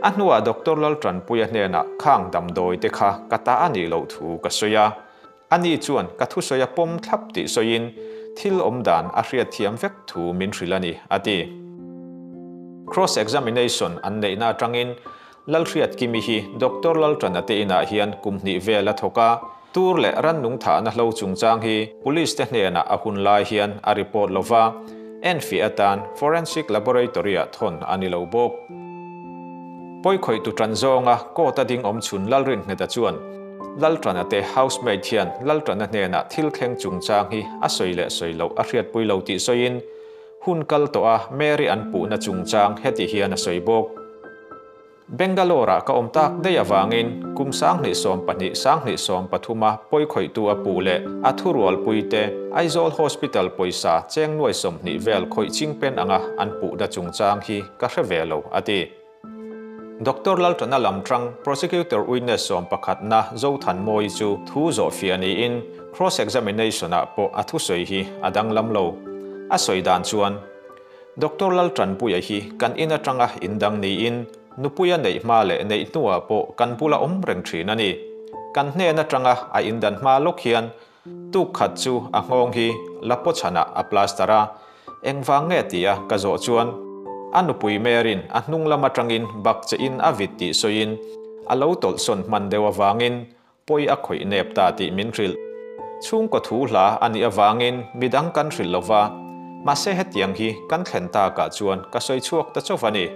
A hnuah Doctor Laltanpuia hnenah khang damdawi te kha ka ta a nih loh thu ka sawi a. Ani chuan ka thusawi a pawm thlap tih sawiin thil awm dan a hriatthiam vek thu min hrilh a ni, a ti. Cross examination an neihna atangin Lalhriatkimi hi Doctor Laltana te inah hian kum hnih vel a thawk a, tur leh rannung thahna hlo chungchang hi Police te hnenah a hun lai hian a report lo va, enfiah atan Forensic Laboratory-ah thawn a ni lo bawk. Pawikhawihtu tan zawnga court-a ding awm chhun Lalrinnghet-a chuan Laltana te housemaid hian Laltana hnenah thil thleng chungchang hi a sawi leh sawi loh a hriatpui lo tih sawiin Hun kal tawh a Mary an puhna chungchang heti hian a sawi bawk. Bangalore-ah ka awm tak daih avangin kum 2012, 2013 a pawikhawihtu a puh leh a thurualpuite Aizawl Hospital pawisa cheng nuai 20 vel khawih chingpen anga an puhna chungchang hi ka hre ve lo, a ti. Doctor Laltana lamṭang Prosecutor witness sawmpakhatna Zothanmawii chu thu zawhfiah niin cross examination-ah pawh a thusawi hi a danglam lo. A sawi dan chuan, Doctor Lalṭanpuia hi kan in aṭanga indang niin nupuia neih hma leh neih hnuah pawh kan bula awm reng ṭhin a ni. Kan hnen aṭanga a indan hma lawk hian Tuk khat chu a nghawng hi la paw chhanah a plaster a, engvang nge tia ka zawh chuan a nupui Mary'n a hnung lam atangin bak che in a vit tih sawiin a lo tawlhsawn hman deuh avangin pawi a khawih nep ta tih min hrilh. Chhungkaw thu hla a nih avangin midang kan hrilh lo va, mahse hetiang hi kan thlen takah chuan ka sawi chhuak ta chauh a ni.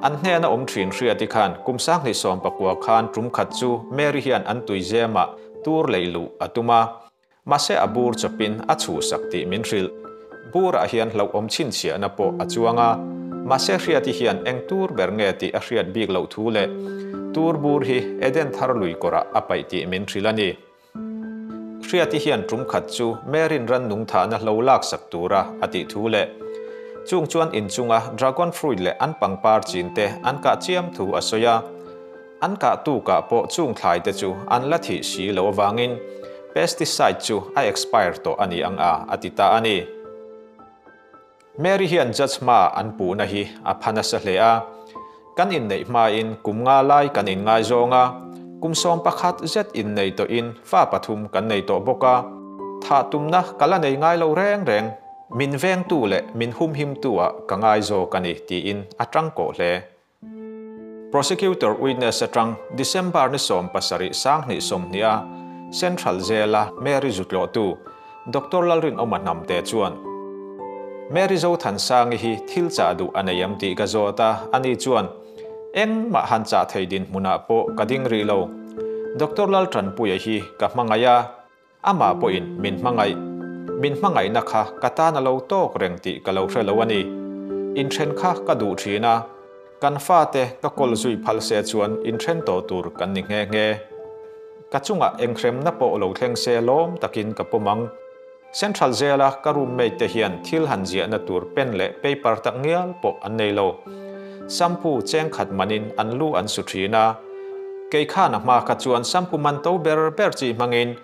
An hnena awm thin Hriati khan kum 2019 khan tum khat chu Mary hian an tuizemah Tur lei luh a tum a, mahse a bur chawpin a chhuhsak tih min hrilh. Burah hian hlauhawm chhinchhiahna pawh a chuang a, mahse Hriati hian eng tur ber nge tih a hriat bik loh thu leh tur bur hi Eden thar lui kawrah a paih tih min hrilh a ni. Hriati hian tum khat chu Mary'n rannung thahna hlo laksak tura a tih thu leh chung chuan inchunga dragon fruit leh an pangpar chinte an kah chiam thu a sawi a. An kah tukah pawh chung thlai te chu an la thih si loh avangin pesticide chu a expire tawh a ni ang a, a ti ta a ni. Mary hian judge hmaa an puhna hi a pha nasa hle a. Kan inneih hmain kum nga lai kan inngaizawng a. Kum 11 zet innei tawhin fa pathum kan nei tawh bawk a, thah tumna ka la nei ngai lo reng reng. Min vengtu leh min humhimtu ah ka ngai zawk a ni, tiin a tangkawh hle. Prosecutor witness atang December ni 17 2020 a Central Jail-a Mary zutlawhtu Doctor Lalrinawma Hnamte chuan Mary Zothansangi hi thil chah duh a nei em tih ka zawt a, ani chuan Engmah han chah thei dinhmunah pawh ka ding rih lo. Doctor Laltanpuia hi ka hmangaih a. Amah pawhin min hmangaih, min hmangaihna kha ka tan a lo tawk reng tih ka lo hre lo a ni. Inthen kha ka duh thin a, kan fate ka kawl zui phal se chuan inthen tawh tur kan ni nghe nghe. Ka chungah enghremna pawh lo thleng se lawm takin ka pawm ang. Central Jail-a ka roommate te hian thil han ziahna tur pen leh paper tak ngial pawh an nei lo. Shampoo cheng khat manin an lu an su thin a. Kei khan a hma kha chuan shampoo man to ber ber chi hmangin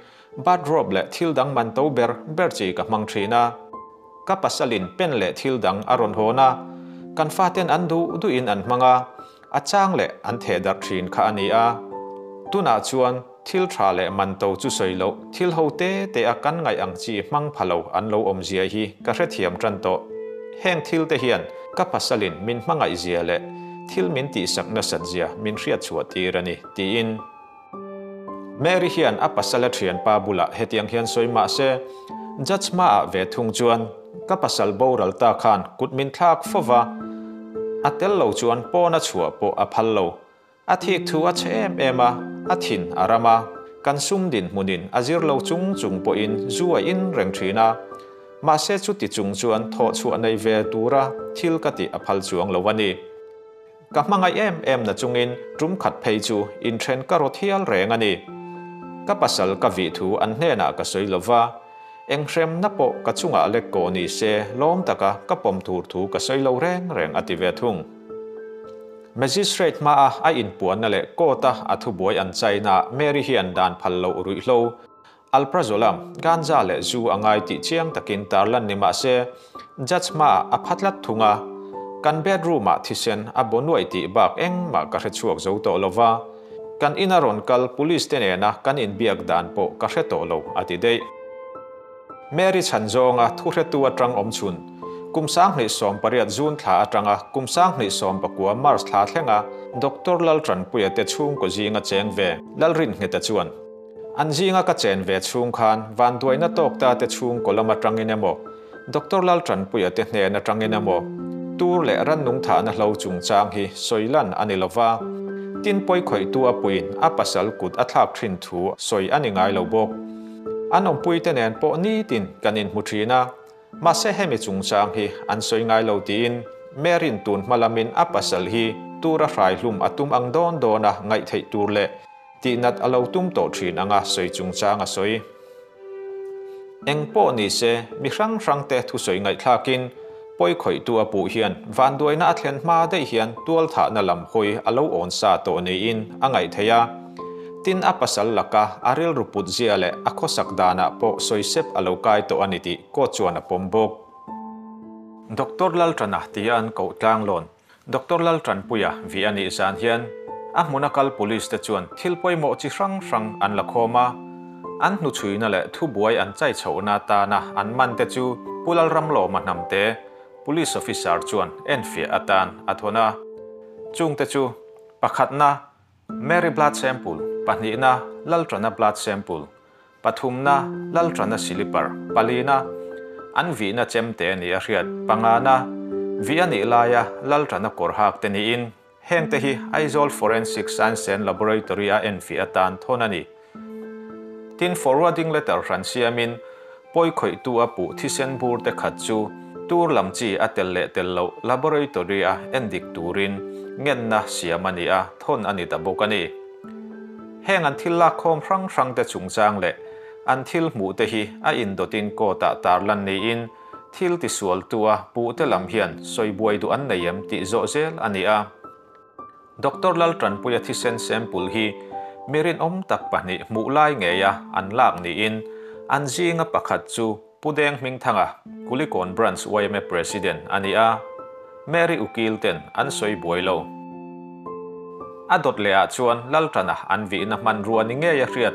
bathrobe leh thil dang man to ber ber chi ka hmang thin a. Ka pasalin pen leh thil dang a rawn hawn a, kan faten an duh duhin an hmang a, a chang leh an theh darh thin kha a ni a. Tunah chuan thil tha leh man to chu sawi loh, thil ho te te a kan ngaih ang chi hmang pha lo an lo awm zia hi ka hrethiam tan tawh. Heng thil te hian ka pasalin min hmangaih zia leh thil min tihsak nasat zia min hriat chhuah tir a ni, tiin. Mary hian a pasala thianpa bulah hetiang hian sawi mah se, Judge hmaah ve thung chuan ka pasal boral ta khan kut min thlak fo va, a tel lo chuan pawna chhuah pawh a phal lo. A thik thu a chhe em em a, a thin a ram a, kan sum dinhmunin a zir lo chung chung pawhin zu a in reng thin a. Mahse chuti chung chuan thawh chhuah nei ve tura thil ka tih a phal chuang lo a ni. Ka hmangaih em em na chungin tum khat phei chu inthen ka rawt hial reng a ni. Ka pasal ka vih thu an hnenah ka sawi lo va, eng hremna pawh ka chungah lek kawh ni se lawm taka ka pawm tur thu ka sawi lo reng reng a ti ve thung. Magistrate hmaa a inpuanna leh court-a a thubuai an chainaah Mary hian dan phal loh ruihhlo Alprazolam, ganja leh zu a ngai tih chiang takin tarlan ni mah se, judge hmaah a pha tlat thung a. Kan bedroom-ah thisen a bo nuaih tih bak engmah ka hre chhuak zo tawh lo va. Kan ina rawn kal police te nena kan inbiak dan pawh ka hre tawh lo, a ti daih. Mary chhan zawnga thuhretu atang awm chhun, kum 2018 June thla atanga kum 2019 March thla thlenga Doctor Laltanpuia te chhungkaw zinga cheng ve Lalrinngeta chuan, An zinga ka chen ve chhung khan vanduaina tawk ta te chhungkaw lam atangin emaw, Doctor Laltanpuia te hnen atangin emaw, tur leh rannung thahna hlo chungchang hi sawi lan a ni lova, tin pawi khawihtu a puiin a pasal kut a thlak thin thu sawi a ni ngai lo bawk. An awmpui te nen pawh nitin kan inhmu thin a, mahse hemi chungchang hi an sawi ngai lo tiin Mary'n tun hma lamin a pasal hi tura hrai hlum a tum ang dawn dawna ngaih theih tur leh Tihnat a lo tum tawh thin anga sawi chungchang a sawi. Eng pawh ni se, mi hrang hrangte thusawi ngaihthlakin pawi khawihtu a puh hian vanduaina a thlen hma daih hian tualthahna lam hawi a lo awn sa tawh niin a ngaih theih a. Tin, a pasal laka a rilru put zia leh a khawsak danah pawh sawisep a lo kai tawh a ni tih court chuan a pawm bawk. Doctor Laltana tia an koh tlanglawn Doctor Laltanpuia vih a nih zan hian a hmuna kal police te chuan thil pawimawh chi hrang hrang an la khawm a, an hnuchhuina leh thubuai an chai chhohna atana an man te chu Pu Lalramlawma Hnamte, Police Officer chuan enfiah atan a thawn a. Chungte chu pakhatna Mary blood sample, pahnihna Laltana blood sample, pathumna Laltana silipar, palina an vihna chemte a nih a hriat, pangana vih a nih laia Laltana kawr hak te niin hengte hi Aizawl Forensic Science and Laboratory a enfiah atan thawn a ni. Tin, forwarding letter hran siamin pawi khawihtu a puh thisen bur te khat chu tur lam chi a tel leh tel loh laboratory a endik turin ngenna siam a ni a, thawn a ni ta bawk a ni. Heng an thil lakkhawm hrang hrang te chungchang leh an thil hmuh te hi a indawtin court ah tarlan niin thil tisualtu a puh te lam hian sawi buai duh an nei em tih zawh zel a ni a. Doctor Laltanpuia thisen sample hi mi rinawm tak pahnih hmuh lai ngeia an lak niin an zinga pakhat chu Pu Deng Hmingthanga, Kulikawn Branch yma President a ni a, Mary Ukil ten an sawi buai lo. A dawt lehah chuan Lalṭana an vihna hmanrua ni ngei a hriat.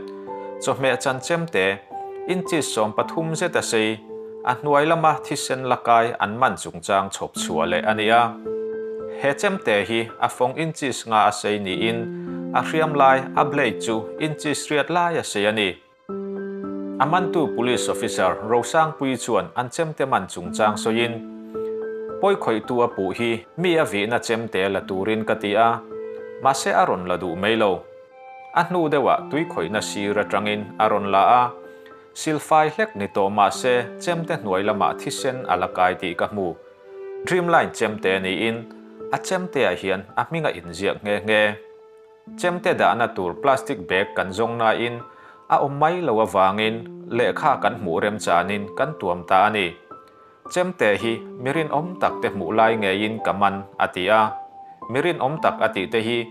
Chawhmeh chan chemte, inches 13 zet a sei, a hnuai lama thisen la kai an man chungchang chhawp chhuah leh a ni a. He chemte hi a fawng inches nga a sei niin a hriam lai a blade chu inches riat lai a sei a ni. A mantu Police Officer Rosangpuii chuan an chemte man chungchang sawiin, Pawi khawihtu a puh hi mi a vihna chemte la turin ka ti a, mahse a rawn la duh mai lo. A hnu deuhah tui khawihna sir atangin a rawn la a, silfai hlek ni tawh mahse chemte hnuai lamah thisen a la kai tih ka hmu. Dreamline chemte niin a chemteah hian a hming a inziak nghe nghe. Chemte dahna tur plastic bag kan zawng nain a awm mai lo avangin lehkha kan hmuh remchanin kan tuam ta a ni. Chemte hi mi rinawm tak te hmuh lai ngeiin ka man, a ti a. Mi rinawm tak a tih te hi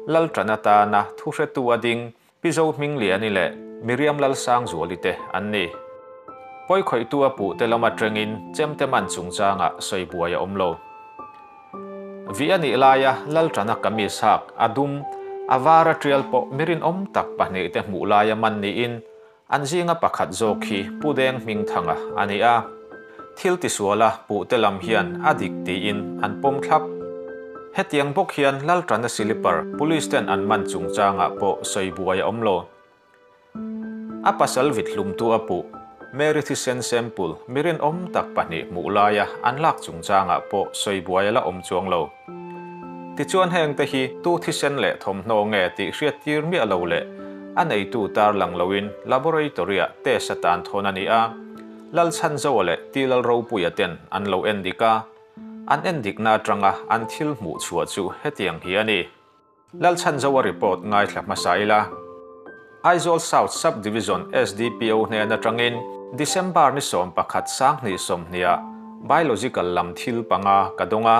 Lalṭan atana thuhretu a ding Pi Zohmingliani leh Miriam Lalsangzuali te an ni. Pawikhawihtu a puh te lam aṭangin chemte man chungchangah sawi buai a awm lo. Vi a nih laia Lalṭana kamis hak a dum, a var a ṭial pawh mi rinawm tak pahnihte hmuh laia man niin an zinga pakhat zawk hi Pu Deng Hmingthanga a ni a. Thil tisuala puhte lam hian a dik tiin an pawm thlap. Hetiang bawk hian Lalṭana silipar Police ten an man chungchangah pawh sawi buai a awm lo. A pasal vit hlumtu a puh, Mary thisen sample mi rinawm tak pahnih hmuh laia an lak chungchangah pawh sawi buai a la awm chuang lo. Tichuan hengte hi tu thisen leh thawmhnaw nge tih hriattir miah lo leh a neitu tarlang loin laboratory-ah test atan thawn a ni a, Lalchhanzoa leh Tilalropuia ten an lo en dik a, an en dikna atanga an thil hmuh chhuah chu hetiang hi a ni. Lalchhanzoa report ngaithla hmasa ila. Aizawl South Sub-Division SDPO hnen atangin December ni 11 2020 ah Biological lam thil panga ka dawng a.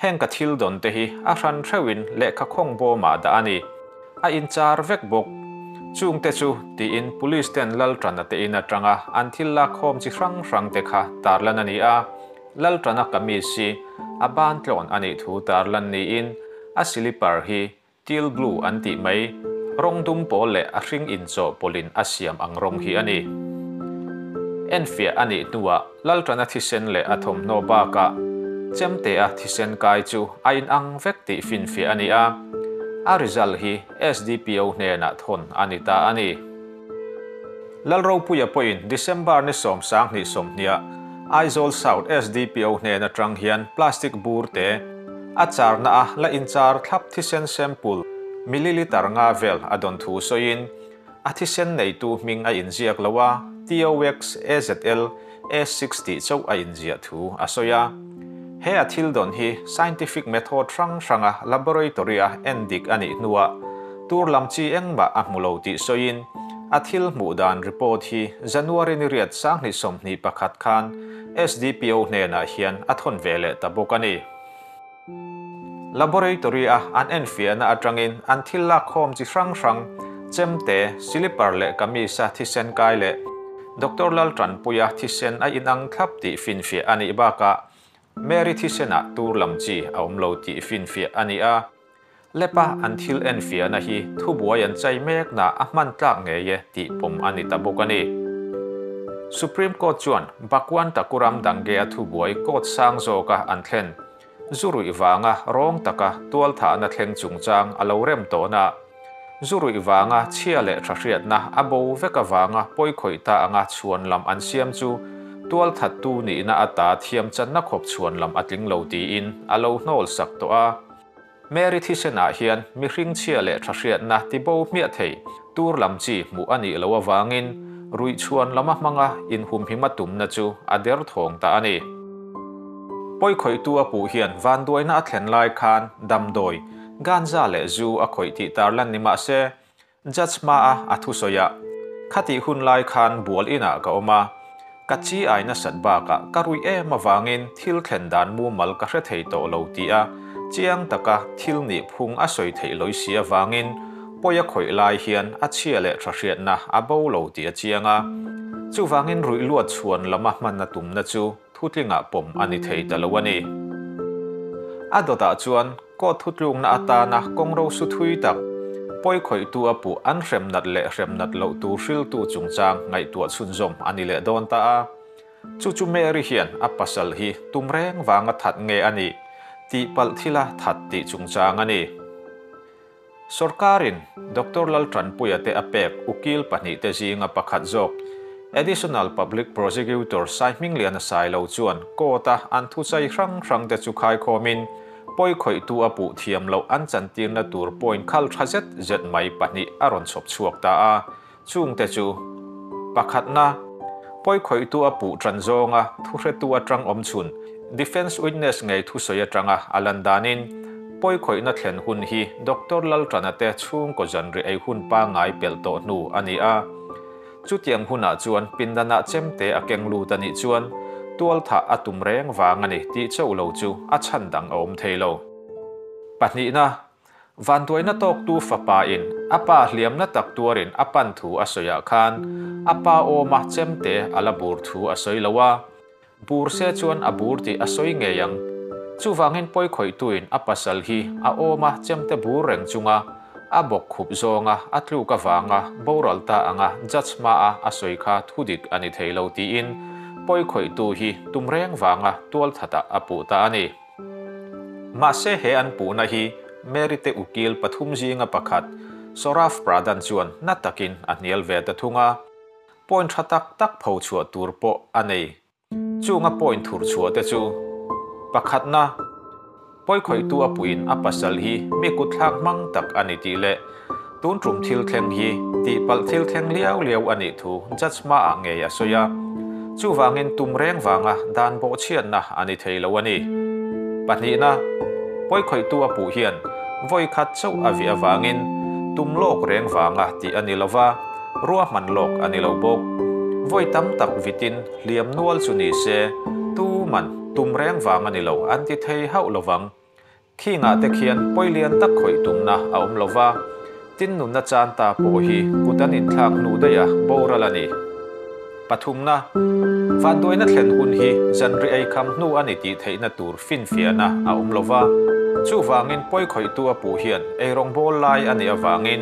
Heng ka thil dawn te hi a hran hreuhin lehkha khawng bawmah dah a ni. A inchar vek bawk. Chungte chu tiin Police ten Lalṭana te in atanga an thil lakkhawm chi hrang hrang te kha tarlan a ni a. Lalṭana kamis hi a ban tlawn a nih thu tarlan niin a silipar hi teal blue an tih mai, rawng dum pawl leh a hring inchawhpawlhin a siam ang rawng hi a ni. Enfiah a nih hnuah Lalṭana thisen leh a thawmhnaw bakah chemtea thisen kai chu a inang vek tih finfiah a ni a, a result hi SDPO hnenah thawn a ni ta a ni. Lalropuia pawhin December ni 10 20 20ah Aizawl South SDPO hnen atang hian plastic bur te a charna a la inchar thlap thisen sample milliliter nga vel a dawn thu sawiin a thisen neitu hming a inziak lo a, TOX AZL A6 tih chauh a inziah thu a sawi a. He a thil dawn hi scientific method hrang hranga laboratory a endik a nih hnuah tur lam chi engmah a hmu lo tih sawiin a thil hmuh dan report hi January ni riat 2021 khan SDPO hnenah hian a thawn ve leh ta bawk a ni. Laboratory a an enfiahna atangin an thil lakkhawm chi hrang hrang, chemte, silipar leh kamis a thisen kai leh Doctor Laltanpuia thisen a inang thlap tih finfiah a nih bakah Mary thisenah tur lam chi a awm lo tih finfiah a ni a. Lepa an thil enfiahna hi thubuai an chai mekna a hman tlak ngei e tih pawm a ni ta bawk a ni. Supreme Court chuan Bhagwan Thakuram Dange a thubuai court sang zawka an thlen zu ruih vanga rawng taka tualthahna thleng chungchang a lo rem tawhna zu ruih vanga chhia leh tha hriatna a bo vek avanga pawikhawih ta anga chhuan lam an siam chu tualthattu nihna ata thiam channa khawp chhuan lam a tling lo tiin a lo hnawl sak tawh a. Mary thisenah hian mihring chhia leh tha hriatna tibo hmiah thei tur lam chi hmuh a nih loh avangin ruih chhuan lama hmanga inhumhima tumna chu a der thawng ta a ni. Pawikhawihtu a puh hian vanduaina a thlen lai khan damdawi, ganja leh zu a khawih tih tarlan ni mah se, Judge hmaa a thusawiah, Khatih hun lai khan bual inah ka awm a, ka chi ai nasat bakah ka ruih em avangin thil thlen dan mumal ka hre thei tawh lo tih a chiang taka thil nih phung a sawi theih lawi si avangin pawi a khawih lai hian a chhia leh tha hriatna a bo lo tih a chiang a. Chuvangin ruih luat chhuan lama hman a tumna chu Thutlingah pawm a ni thei ta lo a ni. A dawtah chuan court thutlukna atana kawngro su thui tak, pawikhawihtu a puh an hrem nat leh hrem nat loh tur hriltu chungchang ngaihtuah chhunzawm a ni leh dawn ta a. Chu chu Mary hian a pasal hi tum reng vanga that nge a nih tih palh thila that tih chungchang a ni. Sorkarin Doctor Laltanpuia te a pek ukil pahnihte zinga pakhat zawk Additional Public Prosecutor Saihmingliana Sailo chuan court-a an thuchai hrang hrangte chu khaikhawmin pawikhawihtu a puh thiam loh an chantirna tur point khal tha zet zet mai pahnih a rawn chhawp chhuak ta a. Chungte chu, pakhatna, pawikhawihtu a puh tan zawnga thuhretu atang awm chhun, defence witness ngei thusawi atanga a lan danin, pawikhawihna thlen hun hi Doctor Laltana te chhungkaw zanri ei hun pangngai pelh tawh hnu a ni a. Chutiang hunah chuan pindanah chemte a keng lut a nih chuan tualthah a tum reng vang a ni tih chauh lo chu a chhan dang a awm thei lo. Pahnihna, Vanduaina tawktu fapa in a pa hliamna tak tuarin a pan thu a sawiah khan a pa awma chemte a la bur thu a sawi lo a, bur se chuan a bur tih a sawi ngei ang. Chuvangin pawikhawihtuin a pasal hi a awma chemte bur reng chunga a bawk khup zawnga a tluk avanga boral ta anga judge hmaa a sawi kha thudik a ni thei lo tiin pawikhawihtu hi tum reng vanga tualthatah a puh ta a ni. Mahse he an puhna hi Mary te ukil pathum zinga pakhat Saurav Pradhan chuan na takin a hnial ve ta thung a, point tha tak tak pho chhuah tur pawh a nei. Chunga point thur chhuah te chu, pakhatna, pawikhawihtu a puiin a pasal hi mi kutthlak hmang tak a ni tih leh tun tum thil thleng hi tihpalh thil thleng liau liau a nih thu judge hmaah ngei a sawi a, chuvangin tum reng vanga dan bawhchhiatna a ni thei lo a ni. Pahnihna, pawikhawihtu a puh hian vawi khat chauh a vih avangin tum lawk reng vanga tih a ni lo va, ruahman lawk a ni lo bawk. Vawi tam tak vitin hliam nual chu ni se, tuman tum reng vang a ni lo an ti thei hauh lo vang. Khingah te khian pawi lian tak khawih tumna a awm lo va, tin nunna chan ta pawh hi kut an inthlak hnu daih a boral a ni. Pathumna, Vanduaina thlen hun hi zanri ei kham hnu a ni tih theihna tur finfiahna a awm lo va, chuvangin pawi khawihtu a puh hian eirawngbawl lai a nih avangin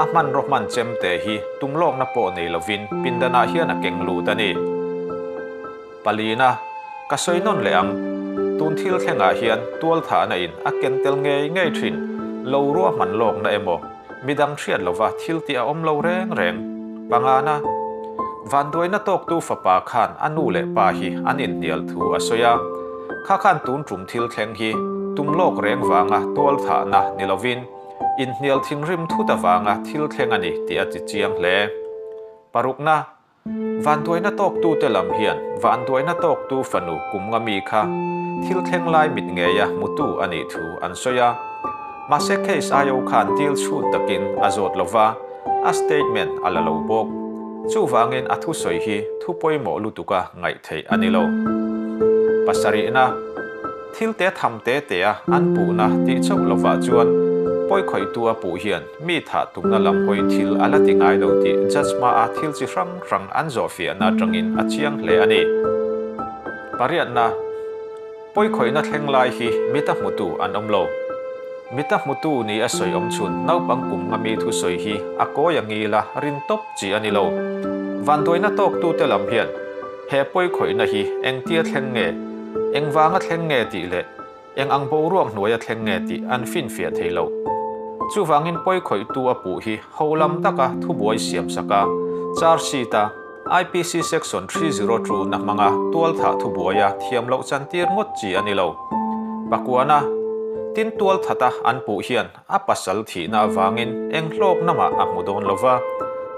a hmanraw hman chemte hi tumlawkna pawh nei lovin pindanah hian a keng lut a ni. Palina, Ka sawi nawn leh ang. Tun thil thlengah hian tualthahna in a ken tel ngei ngei thin. Lo ruahman lawkna emaw, midang hriat lova thil tih a awm lo reng reng. Pangana, Vanduaina tawktu fapa khan a nu leh pa hi an inhnial thu a sawi a. Kha khan tun tum thil thleng hi tum lawk reng vanga tualthahna ni lovin inhnial thinrim thut avanga thil thleng a ni tih a ti chiang hle. Parukna, Vanduaina tawktute lam hian vanduaina tawktu fanu kum nga mi kha thil thleng lai mit ngeia hmutu a nih thu an sawi a. Mahse case IO khan dil chhut takin a zawt lo va, a statement a la lo bawk. Chuvangin a thusawi hi thu pawimawh lutuka ngaih theih a ni lo. Pasarihna. Thil te tham te te a an puhna tih chauh lovah chuan pawikhawihtu a puh hian mi thah tumna lam hawi thil a la ti ngai lo tih judge hmaa thil chi hrang hrang an zawhfiahna atangin a chiang hle a ni. Pariatna, Pawikhawihna thleng lai hi mita hmutu an awm lo. Mita hmutu ni a sawi awm chhun naupang kum nga mi thusawi hi a kawi a ngil a rin tawp chi a ni lo. Vanduaina tawktute lam hian he pawikhawihna hi engtia thleng nge, engvanga thleng nge tih leh Eng ang boruak hnuaia thleng nge tih an finfiah thei lo. Chuvangin pawikhawihtu a puh hi ho lam taka thubuai siam sak a, charge sheet a IPC section 302 na hmanga tualthah thubuaia thiam loh chantir ngawt chi a ni lo. Pakuana, tin tualthata an puh hian a pasal thihna avangin eng hlawkna mah a hmu dawn lo va,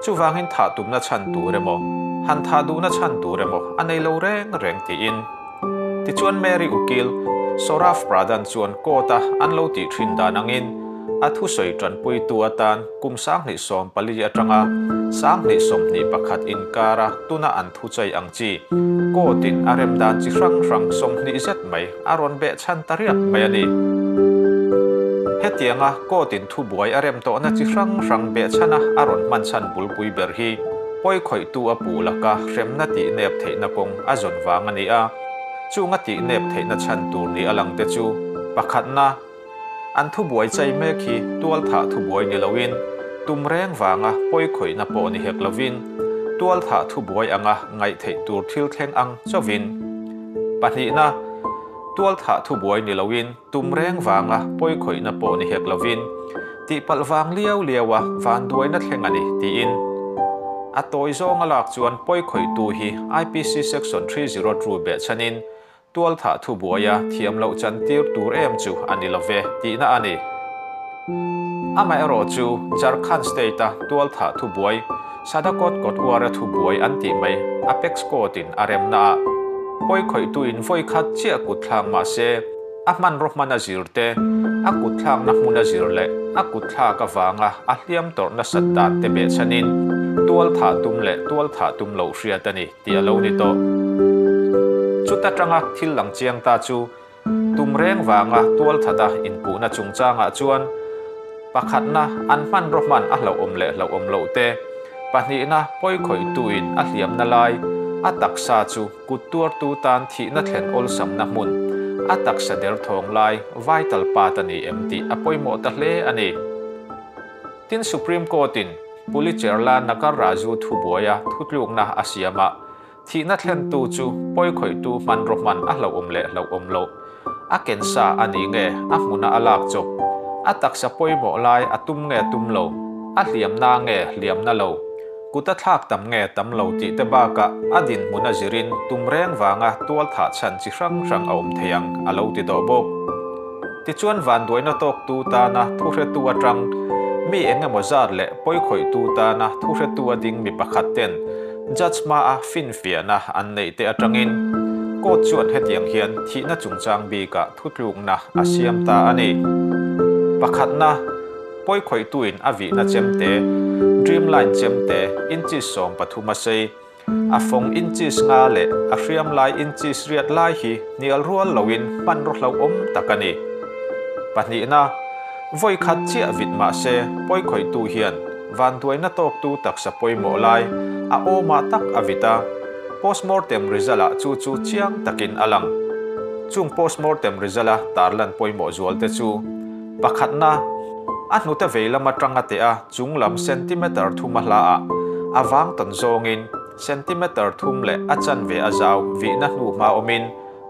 chuvangin thah tumna chhan tur emaw, han thah duhna chhan tur emaw a nei lo reng reng tiin. Tichuan Mary Ukil, Saurav Pradhan chuan court-a an lo tih thin dan angin a thusawi tanpuitu atan kum 2014 atanga 2021 inkara tuna an thuchai ang chi court-in a rem dan chi hrang hrang 20 zet mai a rawn beh chhan ta riak mai a ni. Hetianga court-in thubuai a rem tawhna chi hrang hrang beh chhana a rawn hman chhan bulpui ber hi pawikhawihtu a puh laka hremna tih nep theihna kawng a zawn vang a ni a, chunga tih nep theihna chhan tur ni a lang te chu. Pakhatna, an thubuai chai mek hi tualthah thubuai ni loin, tum reng vanga pawi khawihna pawh ni hek lovin, tualthah thubuai anga ngaih theih tur thil thleng ang chauhin. Pahnihna, tualthah thubuai ni loin, tum reng vanga pawi khawihna pawh ni hek lovin, tihpalh vang liau liaua vanduaina thleng a ni, tiin. A tawi zawnga lak chuan pawi khawihtu hi IPC Section 302 behchhanin Tualthah thubuaia thiam loh chantir tur em chu a ni lo ve tihna a ni. Amaherawh chu Jharkhand State-a tualthah thubuai, Sadakot Kotwara thubuai an tih mai Apex Court-in a remnaah pawikhawihtuin vawi khat chiah kut thlak mah se, a hmanraw hman a zir te, a kut thlakna hmun a zir leh a kut thlak avanga a hliam tawrh nasat dan te behchhanin tualthah tum leh tualthah tum loh hriat a ni. Tih a lo ni tawh. Chuta tanga thil lang chiang ta chu tum reng vanga tualthata inpuhna chungchangah chuan pakhatna an hmanraw hman a hlauhawm leh hlauhawm loh te, pahnihna pawikhawihtuin a hliamna lai, a taksa chu kut tuartu tan thihna thlen awlsamna hmun, a taksa derthawng lai vital part a ni em tih a pawimawh ta hle a ni. Tin Supreme Court-in Pulicherla Nagar Raju thubuaia thutlukna a siam a, thihna thlentu chu pawikhawihtu hmanraw hman a hlauhawm leh hlauhawm loh, a ken sa a ni nge a hmuna a lak chawp, a taksa pawimawh lai a tum nge tum lo, a hliamna nge hliamna lo, kut a thlak tam nge tam lo tih te bakah a dinhmun a zirin tum reng vanga tualthah chhan chi hrang hrang a awm thei ang a lo ti tawh bawk. Tichuan vanduaina tawktu tana thuhretu atang mi eng emaw zat leh pawikhawihtu tana thuhretu a ding mi pakhat ten judge hmaa finfiahna an neih te atangin court chuan hetiang hian thihna chungchang bikah thutlukna a siam ta a ni. Pakhatna, pawikhawihtuin a vihna chemte, Dreamline chemte, inches 13 a sei, A fawng inches nga leh a hriam lai inches riat lai hi hnial rual loin hmanraw hlauhawm tak a ni. Pahnihna, vawi khat chiah vit mah se pawikhawihtu hian vanduaina tawktu taksa pawimawh lai a awmah tak a vit a, postmortem result ah chu chu chiang takin a lang. Chung postmortem result a tarlan pawimawh zualte chu, Pakhatna, a hnute vei lam atang a teh a chung lam centimeter thum a hla ah a vang tawn zawngin centimeter thum leh a chanve a zau vihna hnu hma awmin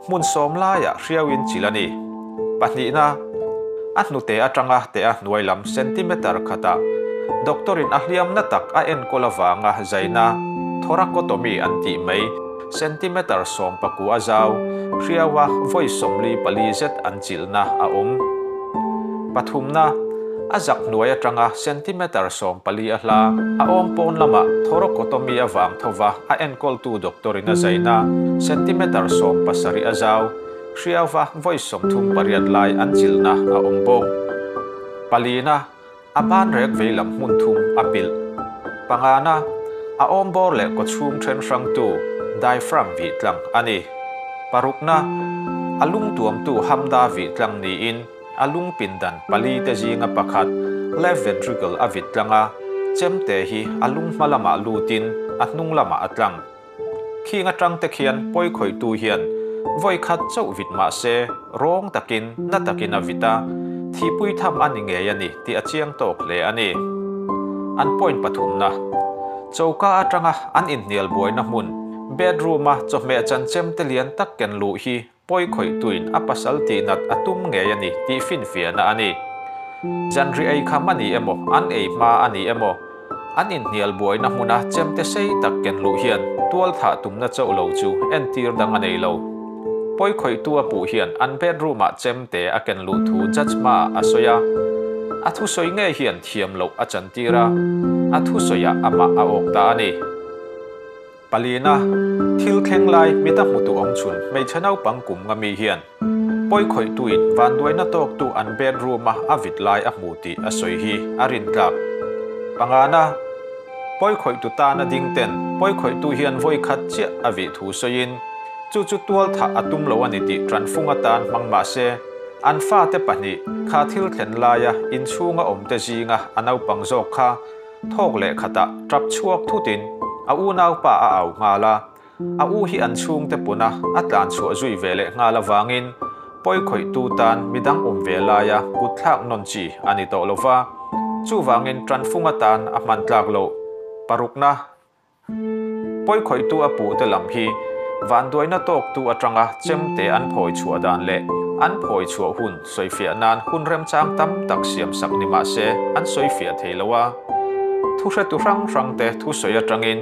hmun sawm laiah hriauin chil a ni. Pahnihna, a hnute atanga teh a hnuai lam centimeter khatah doctor in a hliamna tak a enkawl avanga zaina thoracotomy an tih mai Centimeter 19 a zau, hriaua vawi 44 zet an chilhna a awm. Pathumna, a zak hnuai atanga centimeter 14 a hla, a awm pawn lamah thoracotomy avang thova a enkawltu doctor-in a zaina centimeter 17 a zau, hriaua vawi 38 lai an chilhna a awm bawk. Palina, A ban rek vei lam hmun thum a pilh. Pangana, a awm bawr leh kawchhung then hrangtu diaphragm vih tlang a ni. Parukna, a lung tuamtu hamda vih tlang niin a lung pindan pali te zinga pakhat left ventricle a vit tlang a, chemte hi a lung hma lamah lutin a hnung lamah a tlang. Khing atang te khian pawi khawihtu hian vawi khat chauh vit mah se rawng takin na takin a vit a, thihpui tham a ni ngei a ni tih a chiang tawk hle a ni. An point pathumna, Choka atanga an inhnial buaina hmun, bedroom-a chawhmeh chanchem te lian tak ken luh hi Pawi khawihtuin a pasal tihnat a tum ngei a ni tih finfiahna a ni. Zanri ei kham a ni emaw, an ei hma a ni emaw, an inhnial buaina hmuna chemte sei tak ken luh hian tual thah tumna chauh lo chu entir dang a nei lo. Pawi khawihtu a puh hian an bedroom-ah chemte a ken luh thu judge hmaah a sawi a. A thusawi ngei hian thiam loh a chantir a, a thusawiah amah a awk ta a ni. Palina, thil thleng lai mita hmutu awm chhun hmeichhe naupang kum nga mi hian pawi khawihtuin vanduaina tawktu an bedroom-a a vit lai a hmu tih a sawi hi a rintlak. Pangana, pawi khawihtu tana ding ten pawi khawihtu hian vawi khat chiah a vih thu sawiin chu chu tual thah a tum lo a ni tih tanfung atan hmang mah se an fate pahnih kha thil thlen laia inchhunga awmte zinga a naupang zawk kha Thawk leh khatah tap chhuak thutin a unaupa a au nghal a, a u hi an chhungte puna a tlan chhuah zui ve leh nghal avangin Pawikhawihtu tan midang awm ve laia kutthlak nawn chi a ni tawh lova, chuvangin tanfung atan a hman tlak loh. Parukna. Pawikhawihtu a puhte lam hi vanduaina tawktu atanga chemte an phawi chhuah dan leh an phawi chhuah hun sawifiah nan hun remchang tam tak siamsak ni mah se an sawifiah thei lo a. Thuhretu hrang hrangte thusawi atangin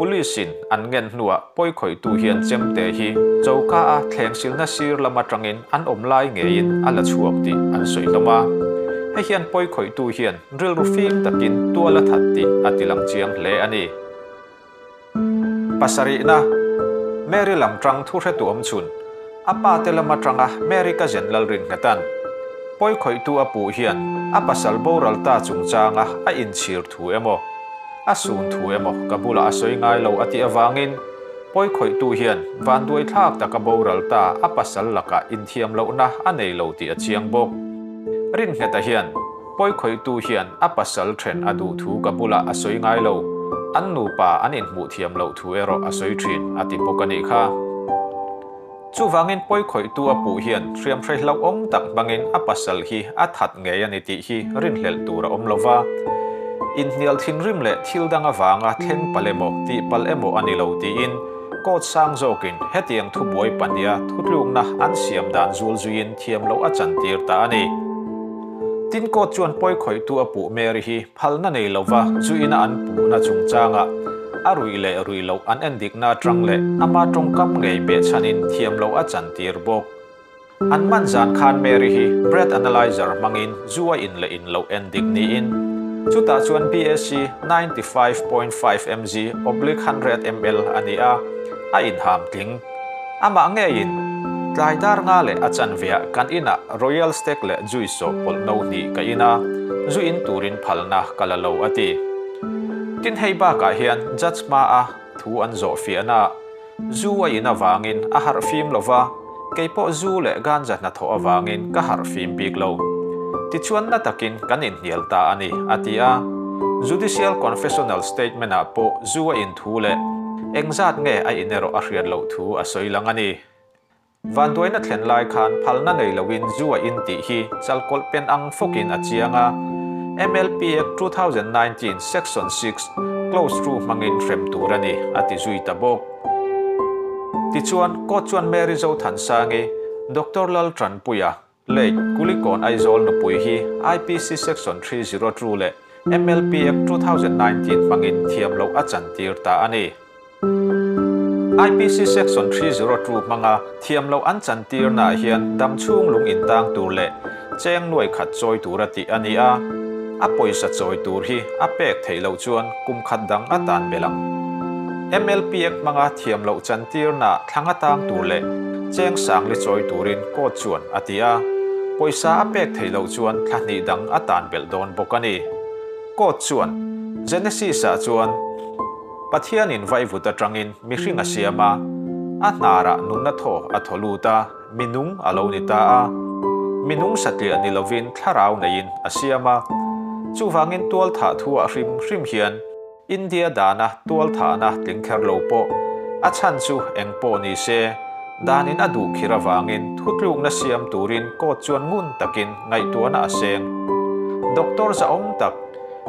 Police-in an ngen hnuah Pawikhawihtu hian chemte hi choka a thlengsilna sir lam atangin an awm lai ngeiin a la chhuak tih an sawi hlawm a. Hei hian pawikhawihtu hian rilru fim takin tual a that tih a tilang chiang hle a ni. Pasarihna, Mary lam tang thu hretu awm chhun, a pa te lam atanga Mary ka zen Lalrin Nghetan. Pawikhawihtu a puh hian a pasal boral ta chungchanga a inchhir thu emaw, A sun thu emaw ka bulah a sawi ngai lo a tih avangin pawikhawihtu hian vanduai thlak taka boral ta a pasal lakah inthiam lohna a nei lo tih a chiang bawk. Rinnghet-a hian pawikhawihtu hian a pasal then a duh thu ka bulah a sawi ngai lo, an nupa an inhmuh thiam loh thu erawh a sawi thin a ti bawk a nih kha. Chuvangin pawikhawihtu a puh hian hriamhrei hlauhawm tak hmangin a pasal hi a that ngei a ni tih hi rinhlelh tur a awm lo va. Inhnial thinrim leh thil dang avanga thleng palh emaw tih palh emaw a ni lo tiin court sang zawkin hetiang thubuai pahniha thutlukna an siam dan zul zuiin thiam loh a chantir ta a ni. Tin court chuan pawikhawihtu a puh Mary hi Phalna nei lova zu ina an puhna chungchangah a ruih leh ruih loh an endikna atang leh ama tawngkam ngei behchhanin thiam loh a chantir bawk. An man zan khan Mary hi breath analyzer hmangin zu a in leh in loh endik niin chutah chuan BAC 95.5 mg oblique 100 ml a ni a, a inham tling. Amah ngeiin tlai dar nga leh a chanveah kan inah Royal Stag leh Juice sawh pawlh no hnih ka in a, zu in turin phalna ka la lo a ti. Tin hei bakah hian Judge hmaa thu an zawh fiahnaah zu a in avangin a harh fim lo va, kei pawh zu leh ganja hnathawh avangin ka harh fim bik lo. Tichuan na takin kan inhnial ta a ni, a ti a. Judicial Confessional Statement-ah pawh zu a in thu leh engzat nge a in erawh a hriat loh thu a sawi lang a ni. Vanduaina thlen lai khan phalna nei loin zu a in tih hi chalkawlh pen ang fawkin a chiang a, MLP Act 2019 Section 6 Clause 2 hmangin hrem tur a ni, a ti zui ta bawk. Tichuan, Court chuan Mary Zothansangi, Doctor Laltanpuia, Lake, Kulikawn Aizawl nupui hi IPC Section 302 leh MLP Act 2019 hmangin thiam loh a chantir ta a ni. IPC Section 302 hmanga thiam loh an chantirnaah hian dam chhung lung intang tur leh cheng nuai khat chawi tura tih a ni a, a pawisa chawi tur hi a pek theih loh chuan kum khat dang a tan belh ang. MLP Act hmanga thiam loh chantirnaah thlang a tang tur leh cheng sangli chawi turin court chuan a ti a, pawisa a pek theih loh chuan thla hnih dang a tan belh dawn bawk a ni. Court chuan Genesis-ah chuan Pathianin vaivut atangin mihring a siam a, a hnarah nunna thaw a thaw lut a, minung a lo ni ta a. Minung satliah ni lovin thlarau neiin a siam a. Chuvangin tualthah thuah hrim hrim hian India dana tualthahna tling kher lo pawh a chhan chu eng pawh ni se, danin a duh khir avangin thutlukna siam turin court chuan ngun takin ngaihtuahna a seng. Doctor zahawm tak,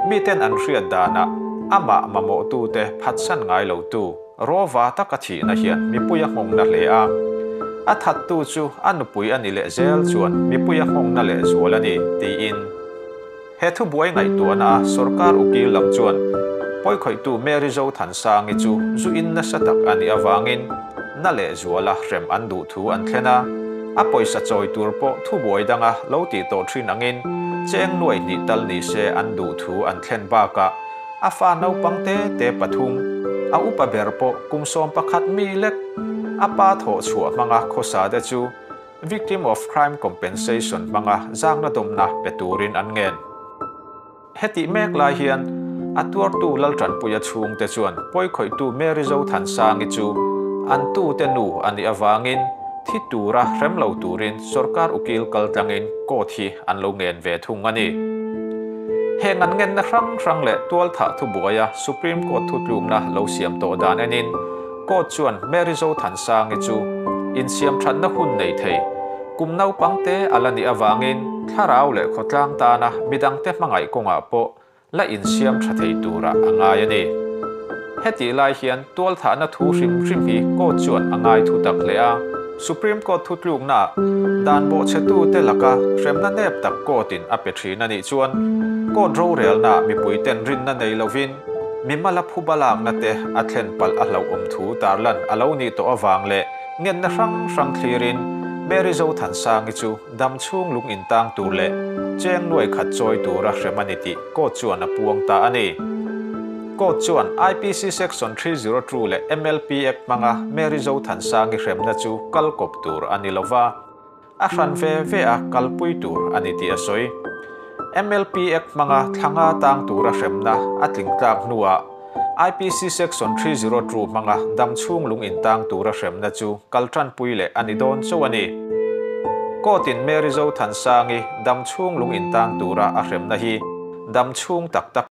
miten an hriat danah amah mamawhtute phatsan ngai lotu rawva taka thihna hian mipui a nghawngna hle a. A thattu chu a nupui a ni leh zel chuan mipui a nghawngna leh zual a ni, tiin. He thubuai ngaihtuahna a sorkar ukil lam chuan pawikhawihtu Mary Zothansangi chu zu in nasa tak a nih avangin na leh zuala hrem an duh thu an thlen a, a pawisa chawi tur pawh thubuai danga lo tih tawh thin angin cheng nuai hnih tal ni se an duh thu an thlen bakah a fa naupang te te pathum, a upa ber pawh kum 11 mi lek a pa thawh chhuah hmanga khawsa te chu Victim of Crime Compensation hmanga zangna dawmna pe turin an ngen. Hetih mek lai hian a tuartu Laltanpuia chhungte chuan pawikhawihtu Mary Zothansangi chu an tute nu a nih avangin thi tura hrem lo turin sorkar ukil kaltlangin court hi an lo ngen ve thung a ni. Heng an ngenna hrang hrang leh tualthah thubuaia Supreme Court thutlukna lo siam tawh dan enin Court chuan Mary Zothansangi chu insiam thatna hun nei thei. Kum naupang te a la nih avangin thlarau leh khawtlang tana midangte hmangaih kawngah pawh la insiam tha thei turah a ngai a ni. Hetih lai hian tualthahna thu hrim hrim hi court chuan a ngai thu tak hle a. Supreme Court thutluknaah dan bawhchhetute laka hremna nep tak court-in a pe thin a nih chuan court rorelnaah mipuiten rinna nei lovin mimala phuba lakna te a thlen palh a hlauhawm thu tarlan a lo nih tawh avang leh ngenna hrang hrang thlirin Mary Zothansangi chu dam chhung lung intang tur leh cheng nuai khat chawi tura hrem a ni tih court chuan a puang ta a ni. Court chuan IPC Section 302 leh MLP Act hmanga Mary Zothansangi hremna chu kal kawp tur a ni lova, a hran ve ve a kalpui tur a ni tih a sawi. MLP Act hmanga thlanga tang tura hremna a tling tlak hnuah IPC Section 302 hmanga dam chhung lung intang tura hremna chu kal tanpui leh a ni dawn chauh a ni. Court-in Mary Zothansangi dam chhung lung intang tura a hremna hi dam chhung tak tak.